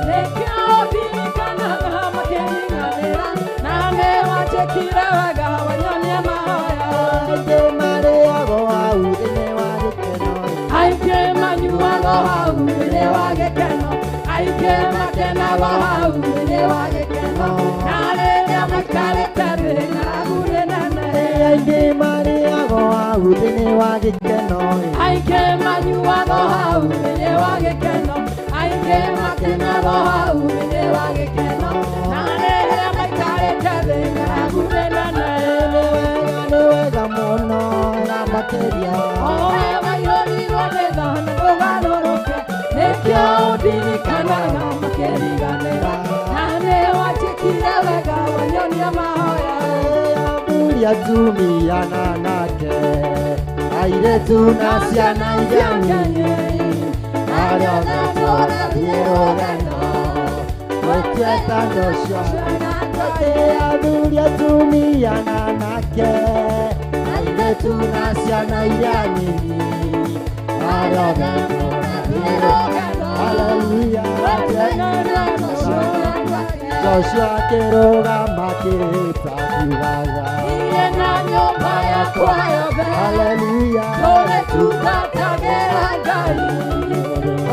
nĩkĩo ndirikanaga makĩriganĩra, na nĩ wanjĩkire wega wanyonia mahoya. Aingĩ marĩagwo hau thĩinĩ wa gĩkeno. Aingĩ manyuago hau thĩinĩ wa gĩkeno, aingĩ makenagwo hau thĩinĩ wa gĩkeno, na rĩrĩa maikarĩte thĩ ng'aragu nĩ nene. Aingĩ marĩagwo hau thĩinĩ wa gĩkeno. Aingĩ manyuago hau thĩinĩ wa gĩkeno, aingĩ makenagwo hau thĩinĩ wa gĩkeno, na rĩrĩa maikarĩte thĩ ng'aragu nĩ nene. Nĩ wega, nĩ wega mũno na makĩria. O we waiyũrirwo nĩ tha na ndũgarũrũke, nĩkĩo ndirikanaga makĩriganĩra, na nĩ wanjĩkire wega wanyonia mahoya. Athuri, atumia na anake, airĩtu na ciana iria nini, arĩa othe tũrathiĩ rũgendo gũtuĩka Joshua. Athuri, atumia na anake, airĩtu na ciana iria nini, arĩa othe tũrathiĩ rũgendo. Hallelujah. Joshua akĩrũgama akĩhĩta akiugaga, Niĩ na nyũmba yakwa yothe Hallelujah. tũrĩtungatagĩra Ngai,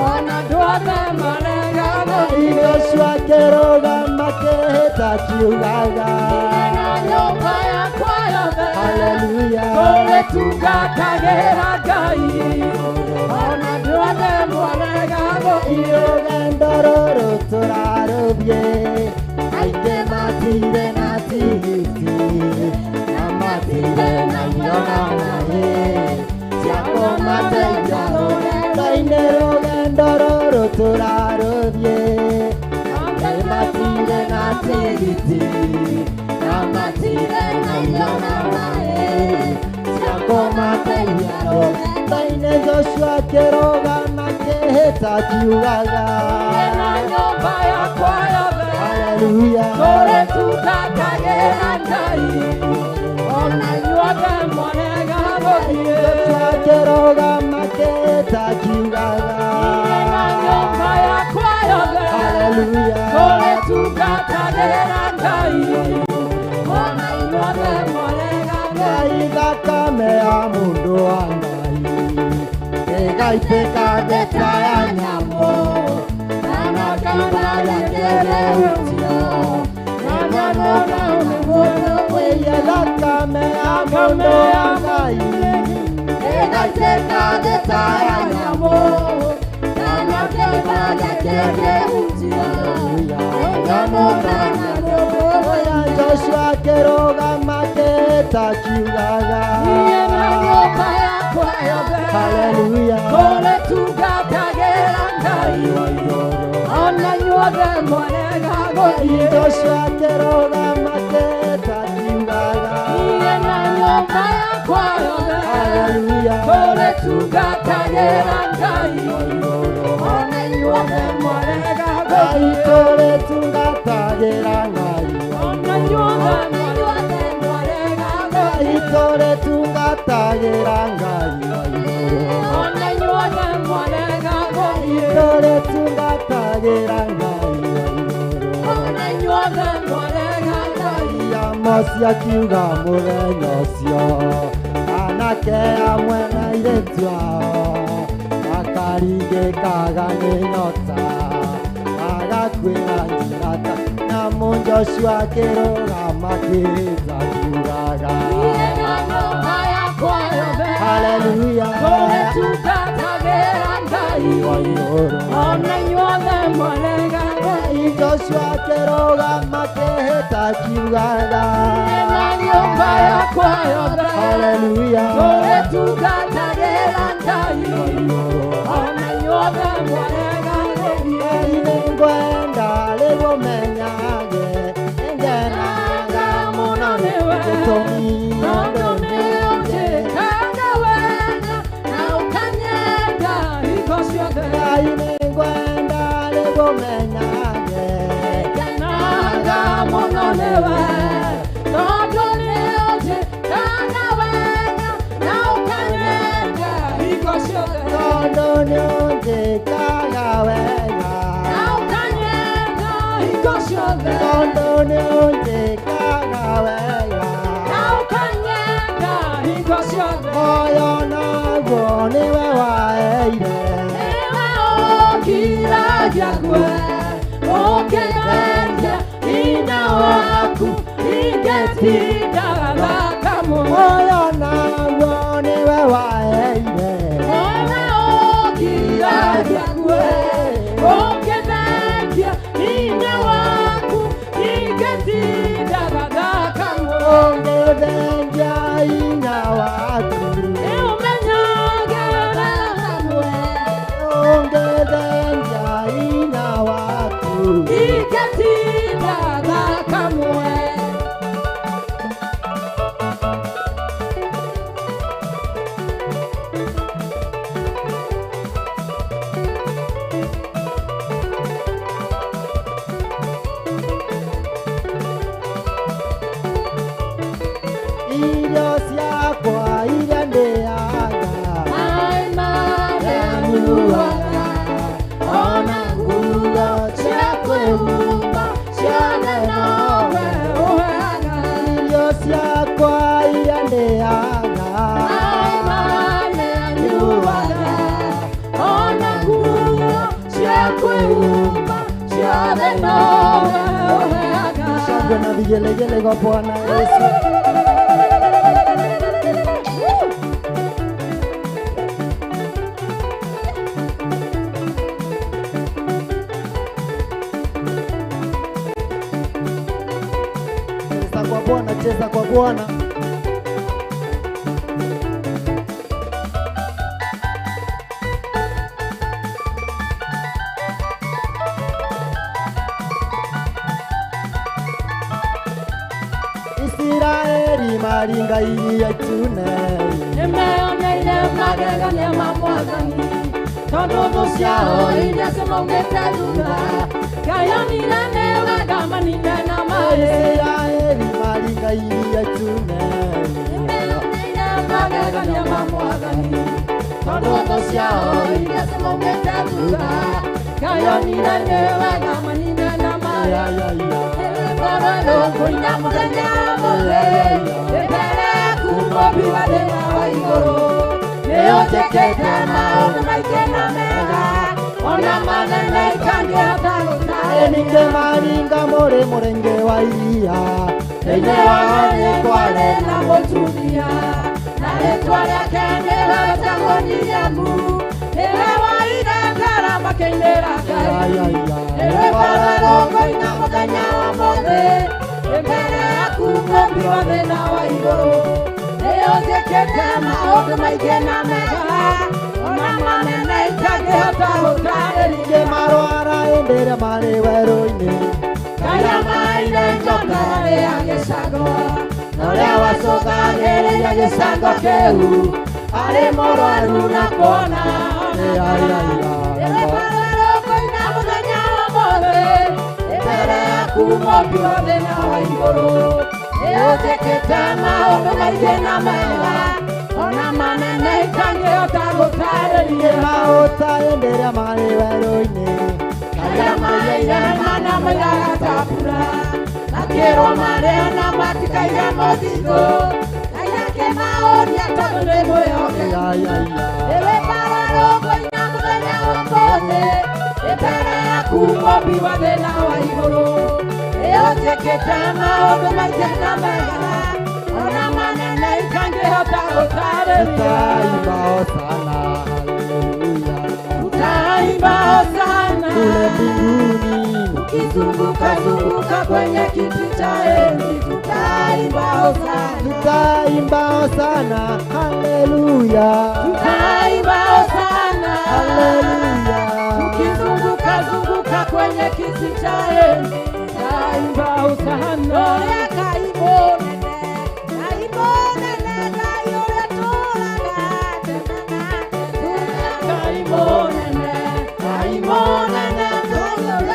ona andũ othe maregaga. Joshua akĩrũgama akĩhĩta akiugaga, Niĩ na nyũmba yakwa yothe Hallelujah. tũrĩtungatagĩra Ngai, ona andũ othe maregaga. Rũgendo rũrũ tũrarũthiĩ, aingĩ matirĩ na tigiti, na matirĩ na irio na maĩ cia kũmateithia rũgendo-inĩ. Rũgendo rũrũ tũrarũthiĩ, aingĩ matirĩ na tigiti, na matirĩ na irio na maĩ cia kũmateithia rũgendo-inĩ. Joshua akĩrũgama akĩhĩta akiugaga, Niĩ na nyũmba yakwa yothe Hallelujah. tũrĩtungatagĩra Ngai, ona inyuothe mwarega gũthiĩ. Joshua akĩrũgama akĩhĩta akiugaga, Niĩ na nyũmba yakwa yothe Hallelujah. tũrĩtungatagĩra Ngai, ona inyuothe mwarega gũthiĩ. Ngai thakame ya mũndũ wa Ngai ĩgaitĩka thĩ ta ya nyamũ, kana kamba gĩkĩrĩhutio Wĩya thakame ya mũndũ wa Ngai ĩgaitĩka thĩ ta ya nyamũ, kana kĩimba gĩkĩrĩhutio Oya Joshua akĩrũgama akĩhĩta akiugaga, Niĩ na nyũmba yakwa yothe Hallelujah. tũrĩtungatagĩra Ngai, ona inyuothe mwarega gũthiĩ. Joshua akĩrũgama akĩhĩta akiugaga, Niĩ na nyũmba yakwa yothe Hallelujah. tũrĩtungatagĩra Ngai, ona inyuothe mwarega Ngai gũthiĩ. tũrĩtungatagĩra Ngai, Ona inyuothe mwarega Ngai gũthiĩ. tũrĩtungatagĩra Ngai, Ona inyuothe mwarega gũthiĩ. tũrĩtungatagĩra Ngai. Ona inyuothe mwarega gũthiĩ. Amosi akiuga mũthenya ũcio, anake amwe na airĩtu ao makaringĩkaga nĩ nyota, magakuĩra njĩra ta nyamũ. Joshua akĩrũgama akĩhĩta akiugaga, Niĩ na nyũmba yakwa yothe Hallelujah. tũrĩtungatagĩra Ngai, ona inyuothe mwarega gũthiĩ. Joshua akĩrũgama akĩhĩta akiugaga, Niĩ na nyũmba yakwa yothe Hallelujah. tũrĩtungatagĩra Ngai, ona inyuothe mwarega gũthiĩ. Ngai nĩngwenda rĩu ũmenyage nĩngenaga mũno nĩ gĩtũmi Tondũ nĩũnjĩkaga wega na ũkanyenda hingo ciothe. Ngai nĩngwenda ngũmenyage. Ngenaga mũno nĩwe, tondũ nĩũnjĩkaga wega na ũkanyenda hingo ciothe. Tondũ nĩũnjĩkaga wega. Na ũkanyenda hingo ciothe. Tondũ nĩũnjĩkaga wega. Na ũkanyenda hingo ciothe. Moyo naguo nĩwe waheire. Nĩwe ũkiragia kwe, ũkĩthengia hinya waku, ingĩtinda thaka mũno. Moyo naguo nĩwe waheire. Nĩwe ũkiragia kwe, ũkĩthengia hinya waku, ingĩtinda thaka mũno. Ũngĩthengia hinya waku. Nĩũmenyagĩrĩra hamwe, Ũngĩthengia hinya waku. ingĩtinda thaka mũno. Irio ciakwa iria ndĩaga. Maĩ marĩa nyuaga, ona nguo cia kwĩhumba, ciothe nowe ũheaga. Irio ciakwa iria ndĩaga. Maĩ marĩa nyuaga, ona nguo cia kwĩhumba, ciothe nowe ũheaga. Shangwe na vigelegele kwa Bwana Yesu. Cheza kwa Bwana, cheza kwa Bwana. Isiraeli maringa iria itune. Nĩmeyoneire magegania ma Mwathani, tondũ thũ ciao iria cimaumĩte thutha, Ngai onire nĩ wega manine na maĩ. Isiraeli maringa iria itune. Nĩmeyoneire magegania ma Mwathani, tondũ thũ ciao iria cimaumĩte thutha, Ngai onire nĩ wega manine na maĩ. Ya, ya, ya. Ngoro kũina mũthenya mũthĩ, mbere yaku mũmbi wa thĩ na wa igũrũ. Nĩũnjĩkĩte maũndũ maingĩ na mega, ona manene itangĩhota gũtarĩria. Ningĩ maringa mũrĩ mũrenge wa iria. Thĩinĩ wa rĩĩtwa rĩna mũtumia, na rĩĩtwa rĩake nĩwe wĩtagwo Miriamu. Nĩwe woire ngara makĩinĩra Ya, Ngai. ya, ya. Rwĩmbo rwerũ ngũina mũthenya wa ũmũthĩ, mbere yaku mũmbi wa thĩ na wa igũrũ. Nĩũnjĩkĩte maũndũ maingĩ na mega, ona manene itangĩhota gũtarĩria. Ningĩ marwara hĩndĩ ĩrĩa marĩ werũ-inĩ. Ngai amaire njoka ya gĩcango, na ũrĩa wacũthagĩrĩria gĩcango kĩu, arĩ mũrwaru na kuona Ya, ya, ya. Rwĩmbo rwerũ ngũina mũthenya wa ũmũthĩ, mbere yaku mũmbi wa thĩ na wa igũrũ. Nĩũnjĩkĩte maũndũ maingĩ na mega, ona manene itangĩhota gũtarĩria. Ningĩ maũta hĩndĩ ĩrĩa marĩ werũ-inĩ. Arĩa maheire mana moigaga ta mbura, makĩrwo marĩo na matikaiga mũthithũ. Ngai akĩmaũria tondũ nĩ mwĩhokeku. Ya, ya, ya. Rwĩmbo rwerũ ngũina mũthenya wa ũmũthĩ, mbere yaku mũmbi wa thĩ na wa igũrũ. Nĩũnjĩkĩte maũndũ maingĩ na mega, ona manene itangĩhota gũtarĩria. Tutaimba hosana, haleluya. Tutaimba hosana. Kule mbinguni. Ukizunguka zunguka kwenye kiti cha enzi, tutaimba hosana. Tutaimba hosana, haleluya. Tutaimba hosana. Haleluya. Tukizunguka zunguka kwenye kiti cha enzi, tutaimba hosana. Ũrĩa Ngai mũnene, Ngai mũnene, Ngai ũrĩa tũraga tene na tene. Ngai mũnene, Ngai mũnene, Ngai ũrĩa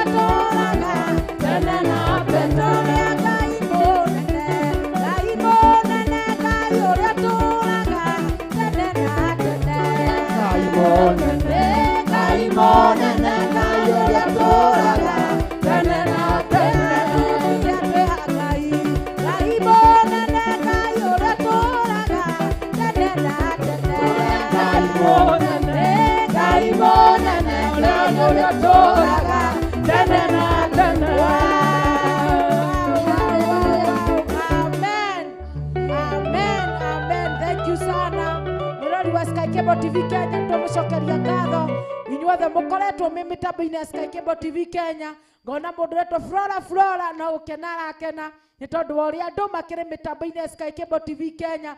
Cable TV Kenya twamucokeria ngatho inyuothe mukoretwo mĩ mĩtambo-inĩ ya Sky Cable TV Kenya. Ngona mũndũ ũretwo Flora Flora no gũkena arakena nĩ tondũ wa ũrĩa andũ makĩrĩ mĩtambo-inĩ ya Sky Cable TV Kenya.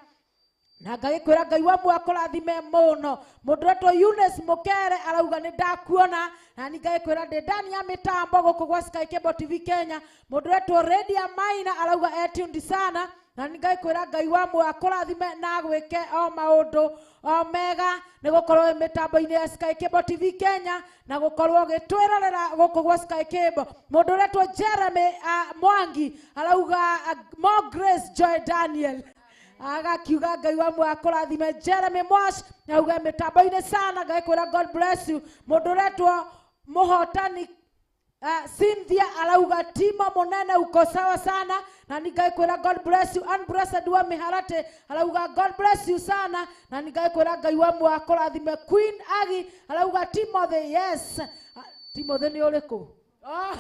Na ngagikwira Ngai wa muoyo akũrathime mũno. Mũndũ ũretwo Eunice Mũkere arauga nĩ ndakuona, na ni ngagikwira ndĩ ndani ya mĩtambo gũkũ gwa Sky Cable TV Kenya. Mũndũ ũretwo Radia Maina arauga e tuned sana, na ni ngagikwira Ngai wa muoyo akũrathime na agwĩke o maũndũ o mega nĩ gũkorwo wĩ mĩtambo-inĩ ya Sky Cable TV Kenya na gũkorwo ũgĩtwĩrorera gũkũ gwa Sky Cable. Mũndũ ũretwo Jeremy Mwangi arauga more grace Joy Daniel, agakiuga Ngai wa muoyo akũrathime. Jeremy Mwash auga mĩtambo-inĩ sana, ngakwĩra God bless you. Mũndũ ũretwo Mũhotani Cynthia arauga Timo Munene uko sawa sana, na ningakwĩra God bless you. Unblessed wa Miharate arauga God bless you sana, na ningakwĩra Ngai wa muoyo akũrathime. Queen Agi arauga Timothy, yes. Timothy nĩ ũrĩkũ? Oh,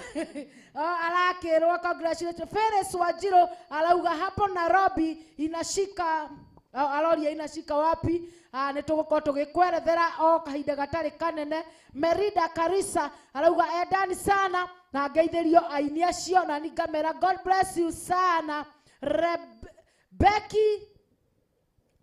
arakĩrwo congratulations. Ferris Wanjiru arauga hapo Nairobi inashika, aroria inashika wapi? Nĩ tũgũkorwo tũgĩkwerethera o kahinda gatarĩ kanene. Merida Karisa arauga endani sana na ngeithĩrio aini acio, na ningamera God bless you sana. Becky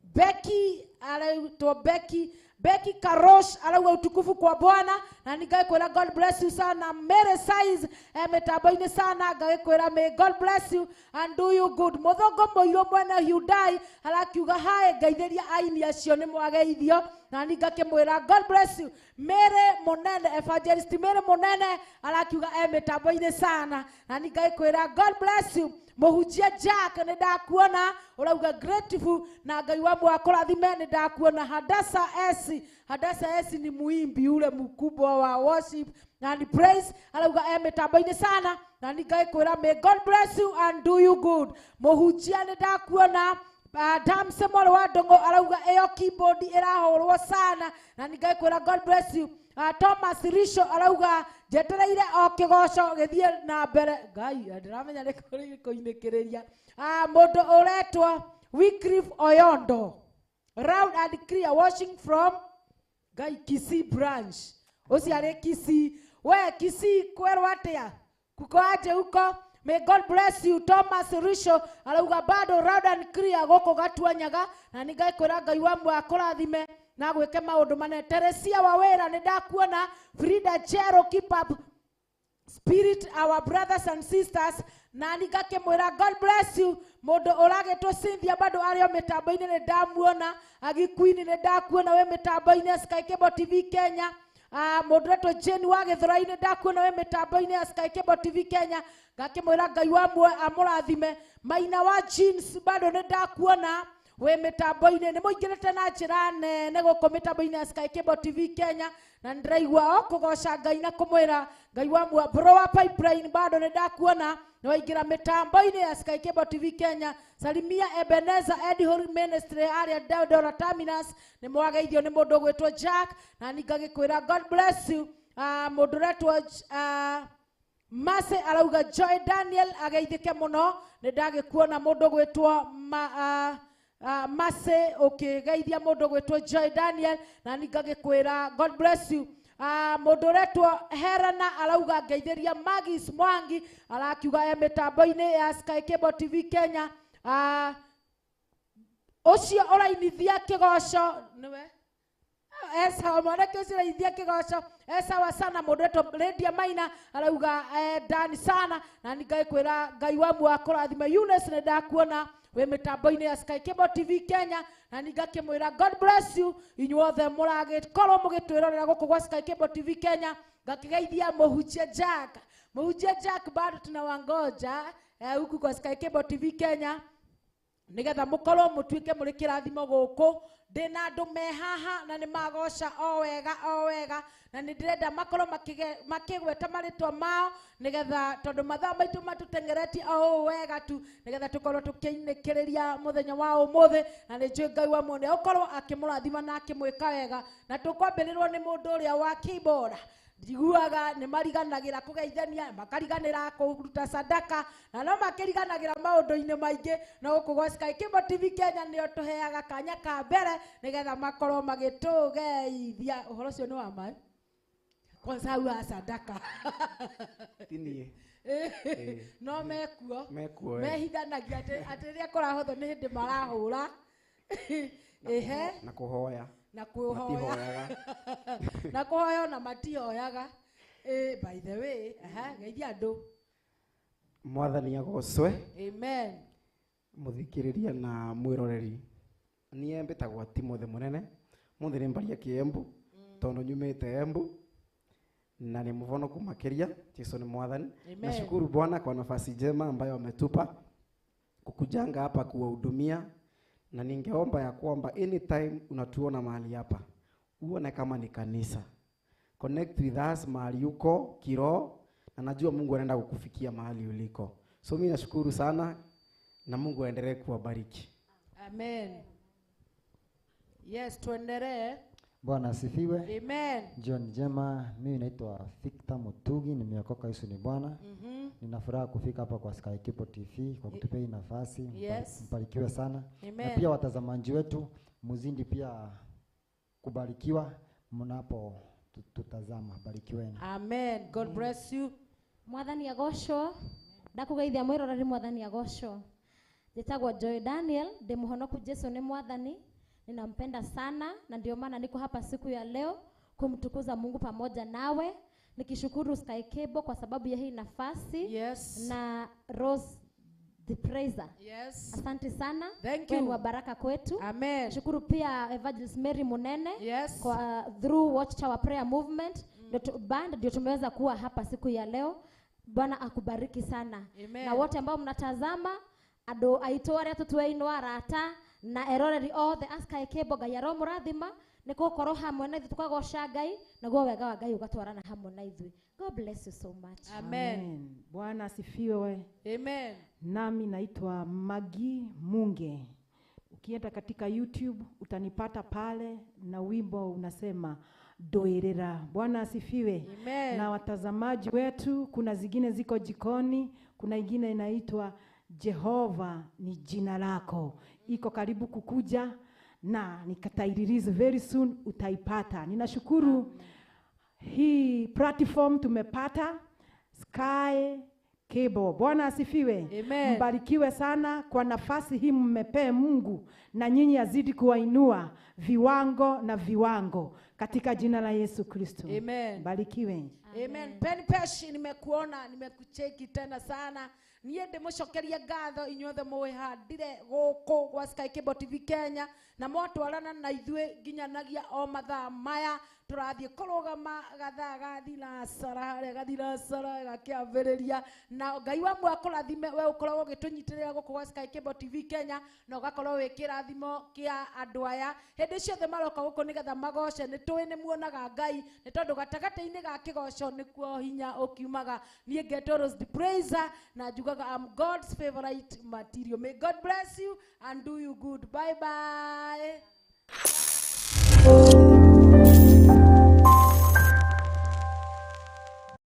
Becky araitwo Becky Becky Karosh arauga utukufu kwa Bwana, na ningakwĩra God bless you sana. Mary Size mĩtambo-inĩ sana, ngakwĩra may God bless you and do you good. Mũthũngũ mũirũ mwene Hyundai arakiuga hi, ngeithĩria aini acio nĩ mwageithio, na ningakĩmwĩra God bless you. Mary Munene, Evangelist Mary Munene arakiuga mĩtambo-inĩ sana, na ningakwĩra God bless you. Mũhunjia Jack nĩ ndakuona ũrauga grateful, na Ngai wa muoyo akũrathime, nĩ ndakuona. Hadasa S, Hadasa S ni muimbi ule mkubwa wa worship and praise, arauga mĩtambo-inĩ sana, na ningakwĩra may God bless you and do you good. Mũhunjia nĩ ndakuona. Damse mwarĩ wa Ndũng'ũ arauga ĩyo keyboard ĩrahũrwo sana, na ningakwĩra God bless you. Thomas Risho arauga njetereire o kĩgoco gĩthiĩ na mbere. Ngai ndĩramenya nĩ kũrĩ kũinĩkĩrĩria. Mũndũ ũretwo Wycliffe Oyondo round and clear watching from Ngai Kisii branch. Ũcio arĩ Kisii. We Kisii kwerwo atĩa? Kuko aje huko? May God bless you. Thomas Risho arauga bado round and clear gũkũ Gatuanyaga, na ningakwĩra Ngai wa muoyo akũrathime na gwĩke maũndũ manene. Teresia Wawĩra nĩ ndakuona. Frida Jero, keep up spirit our brothers and sisters, na ningakĩmwĩra God bless you. Mũndũ ũragĩtwo Cynthia bado arĩ o mĩtambo-inĩ nĩ ndamuona. Agi Queen nĩ ndakuona wĩ mĩtambo-inĩ ya Sky Cable TV Kenya. Mũndũ ũretwo Jane wa Gĩthũrai-inĩ ndakuona wĩ mĩtambo-inĩ ya Sky Cable TV Kenya, ngakĩmwĩra Ngai wa muoyo amũrathime. Maina wa Jeans bado nĩ ndakuona wĩ mĩtambo-inĩ, nĩ mũingĩrĩte na njĩra nene gũkũ mĩtambo-inĩ ya Sky Cable TV Kenya, na nĩndĩraigua o kũgoca Ngai na kũmwĩra Ngai wa muoyo. Bro wa Pipeline bado nĩ ndakuona nĩ waingĩra mĩtambo-inĩ ya Sky Cable TV Kenya. Salimia Ebenezer Eddie Holy Ministry arĩa Dora Terminus, nĩ mwageithio nĩ mũndũ ũgwĩtwo Jack, na ningagĩkwĩra God bless you. Mũndũ ũretwo Mase arauga Joy Daniel ageithĩke mũno, nĩ ndagĩkuona mũndũ ũgwĩtwo Mase ũkĩgeithia mũndũ ũgwĩtwo Joy Daniel, na ningagĩkwĩra God bless you. Mũndũ ũretwo Herana arauga ngeithĩria Magis Mwangi, arakiuga e mĩtambo-inĩ ya Sky Cable TV Kenya. Ũcio ũrainithia kĩgoco nĩwe esawa, mwanake ũcio ũrainithia kĩgoco esawa sana. Mũndũ ũretwo Lydia Maina arauga ndani sana, na ningagĩkwĩra Ngai wa muoyo akũrathime. Eunice nĩ ndakuona wĩ mĩtambo-inĩ ya Sky Cable TV Kenya, na ningakĩmwĩra God bless you inyuothe mũragĩkorwo mũgĩtwĩrorera gũkũ gwa Sky Cable TV Kenya. Ngakĩgeithia mũhunjia Jack, mũhunjia Jack bado tunawangoja huku kwa Sky Cable TV Kenya, nigetha mũkorwo mũtuĩke mũrĩ kĩrathimo gũkũ. Ndĩna andũ me haha na nĩ magoca o wega o wega, na nĩ ndĩrenda makorwo makĩgweta marĩtwa mao, nĩgetha tondũ mathaa maitũ matũteng'eretie o ũũ wega tu, nĩgetha tũkorwo tũkĩinĩkĩrĩria mũthenya wa ũmũthĩ, na nĩ njũĩ Ngai wa muoyo nĩ egũkorwo akĩmũrathima na akĩmwĩka wega. Na tũkwambĩrĩrwo nĩ mũndũ ũrĩa wa keyboard, Njiguaga nĩ mariganagĩra kũgeithania, makariganĩra kũruta sadaka, na no makĩriganagĩra maũndũ-inĩ maingĩ. No gũkũ gwa Sky Cable TV Kenya nĩo tũheaga kanya ka mbere nĩgetha makorwo magĩtũgeithia. Ũhoro ũcio nĩ wa ma? Kwanza hau ha sadaka. Ti niĩ. No mekuo. Mekuo, eh. Mehithanagia atĩ rĩrĩa kũrahũthwo nĩ hĩndĩ marahũra. Ehe. Na kũhoya. Na kũhoya. Matihoyaga. Na kũhoya ona matihoyaga. By the way, aha, geithia andũ. Mwathani agocwe. Amen. Mũthikĩrĩria na mwĩroreri. Niĩ mbĩtagwo Timothy Mũnene. Mũthĩ nĩ mbaria Kĩembu, tondũ nyumĩte Embu na ni mũvonoku makĩria. Jesu ni Mwathani. Amen. Nashukuru Bwana kwa nafasi njema ambayo ametupa kukujanga hapa kuwahudumia, na ningeomba ya kwamba anytime unatuona mahali hapa uone kama ni kanisa. Connect with us mahali uko kiroho, na najua Mungu anaenda kukufikia mahali uliko. So mimi nashukuru sana na Mungu aendelee kuwabariki. Amen. Yes, tuendelee. Bwana asifiwe. Amen. Jioni njema. Mimi naitwa Victor Mutugi, nimeokoka, Yesu ni Bwana. Nina furaha kufika hapa kwa Sky Cable TV kwa kutupea hii nafasi. Mbarikiwe sana. Amen. Na pia watazamaji wetu muzindi pia kubarikiwa mnapo tutazama. Barikiweni. Amen. God bless you. Mwathani agocwo. Ndakugeithia mwiroreri, Mwathani agocwo. Njĩtagwo Joy Daniel, ndĩ mũhonoku, Jesu nĩ Mwathani. Ninampenda sana na ndio maana niko hapa siku ya leo kumtukuza Mungu pamoja nawe, nikishukuru Sky Cable kwa sababu ya hii nafasi. Na Rose the Praiser. Asante sana. Thank Wewe ni you. wa baraka kwetu. Amen. Shukuru pia Evangelist Mary Munene. Kwa through Watchtower Prayer Movement band ndio tumeweza kuwa hapa siku ya leo. Bwana akubariki sana. Amen. Na wote ambao mnatazama andũ aitũ arĩa tũtuainwo arata na eroreri othe a Sky Cable, Ngai aromũrathima nĩ gũkorwo hamwe na ithuĩ tũkagoca Ngai, naguo wega wa Ngai ũgatwarana hamwe na ithuĩ. God bless you so much. Amen. Amen. Bwana asifiwe. Amen. Nami naitwa Magi Munge. Ukienda katika YouTube utanipata pale na wimbo unasema Doerera. Bwana asifiwe. Amen. Na watazamaji wetu, kuna zingine ziko jikoni, kuna ingine inaitwa Jehova ni jina lako. Iko karibu kukuja na nikatairelease very soon, utaipata. Ninashukuru hii platform tumepata Sky Cable. Bwana asifiwe. Amen. Mbarikiwe sana kwa nafasi hii mmepee Mungu, na nyinyi azidi kuwainua viwango na viwango katika jina la Yesu Kristo. Amen. Mbarikiwe. Amen. Pen Pesh, nimekuona, nimekucheki tena sana. Niĩ ndĩmũcokerie ngatho inyuothe mwĩhandire gũkũ gwa Sky Cable TV Kenya na mwatwarana na ithuĩ nginyanagia o mathaa maya tũrathiĩ kũrũgama gathaa ga thinacara harĩa gathinacara gakĩambĩrĩria, na Ngai wa muoyo akũrathime we ũkoragwo ũgĩtũnyitĩrĩra gũkũ gwa Sky Cable TV Kenya na ũgakorwo wĩ kĩrathimo kĩa andũ aya hĩndĩ ciothe maroka gũkũ nĩgetha magoce. Nĩ tũĩ nĩ muonaga Ngai nĩ tondũ gatagatĩ-inĩ ga kĩgoco nĩkuo hinya ũkiumaga. Niĩ ngetwo Rose the Praiser na njugaga I'm God's favorite material. May God bless you and do you good. Bye bye.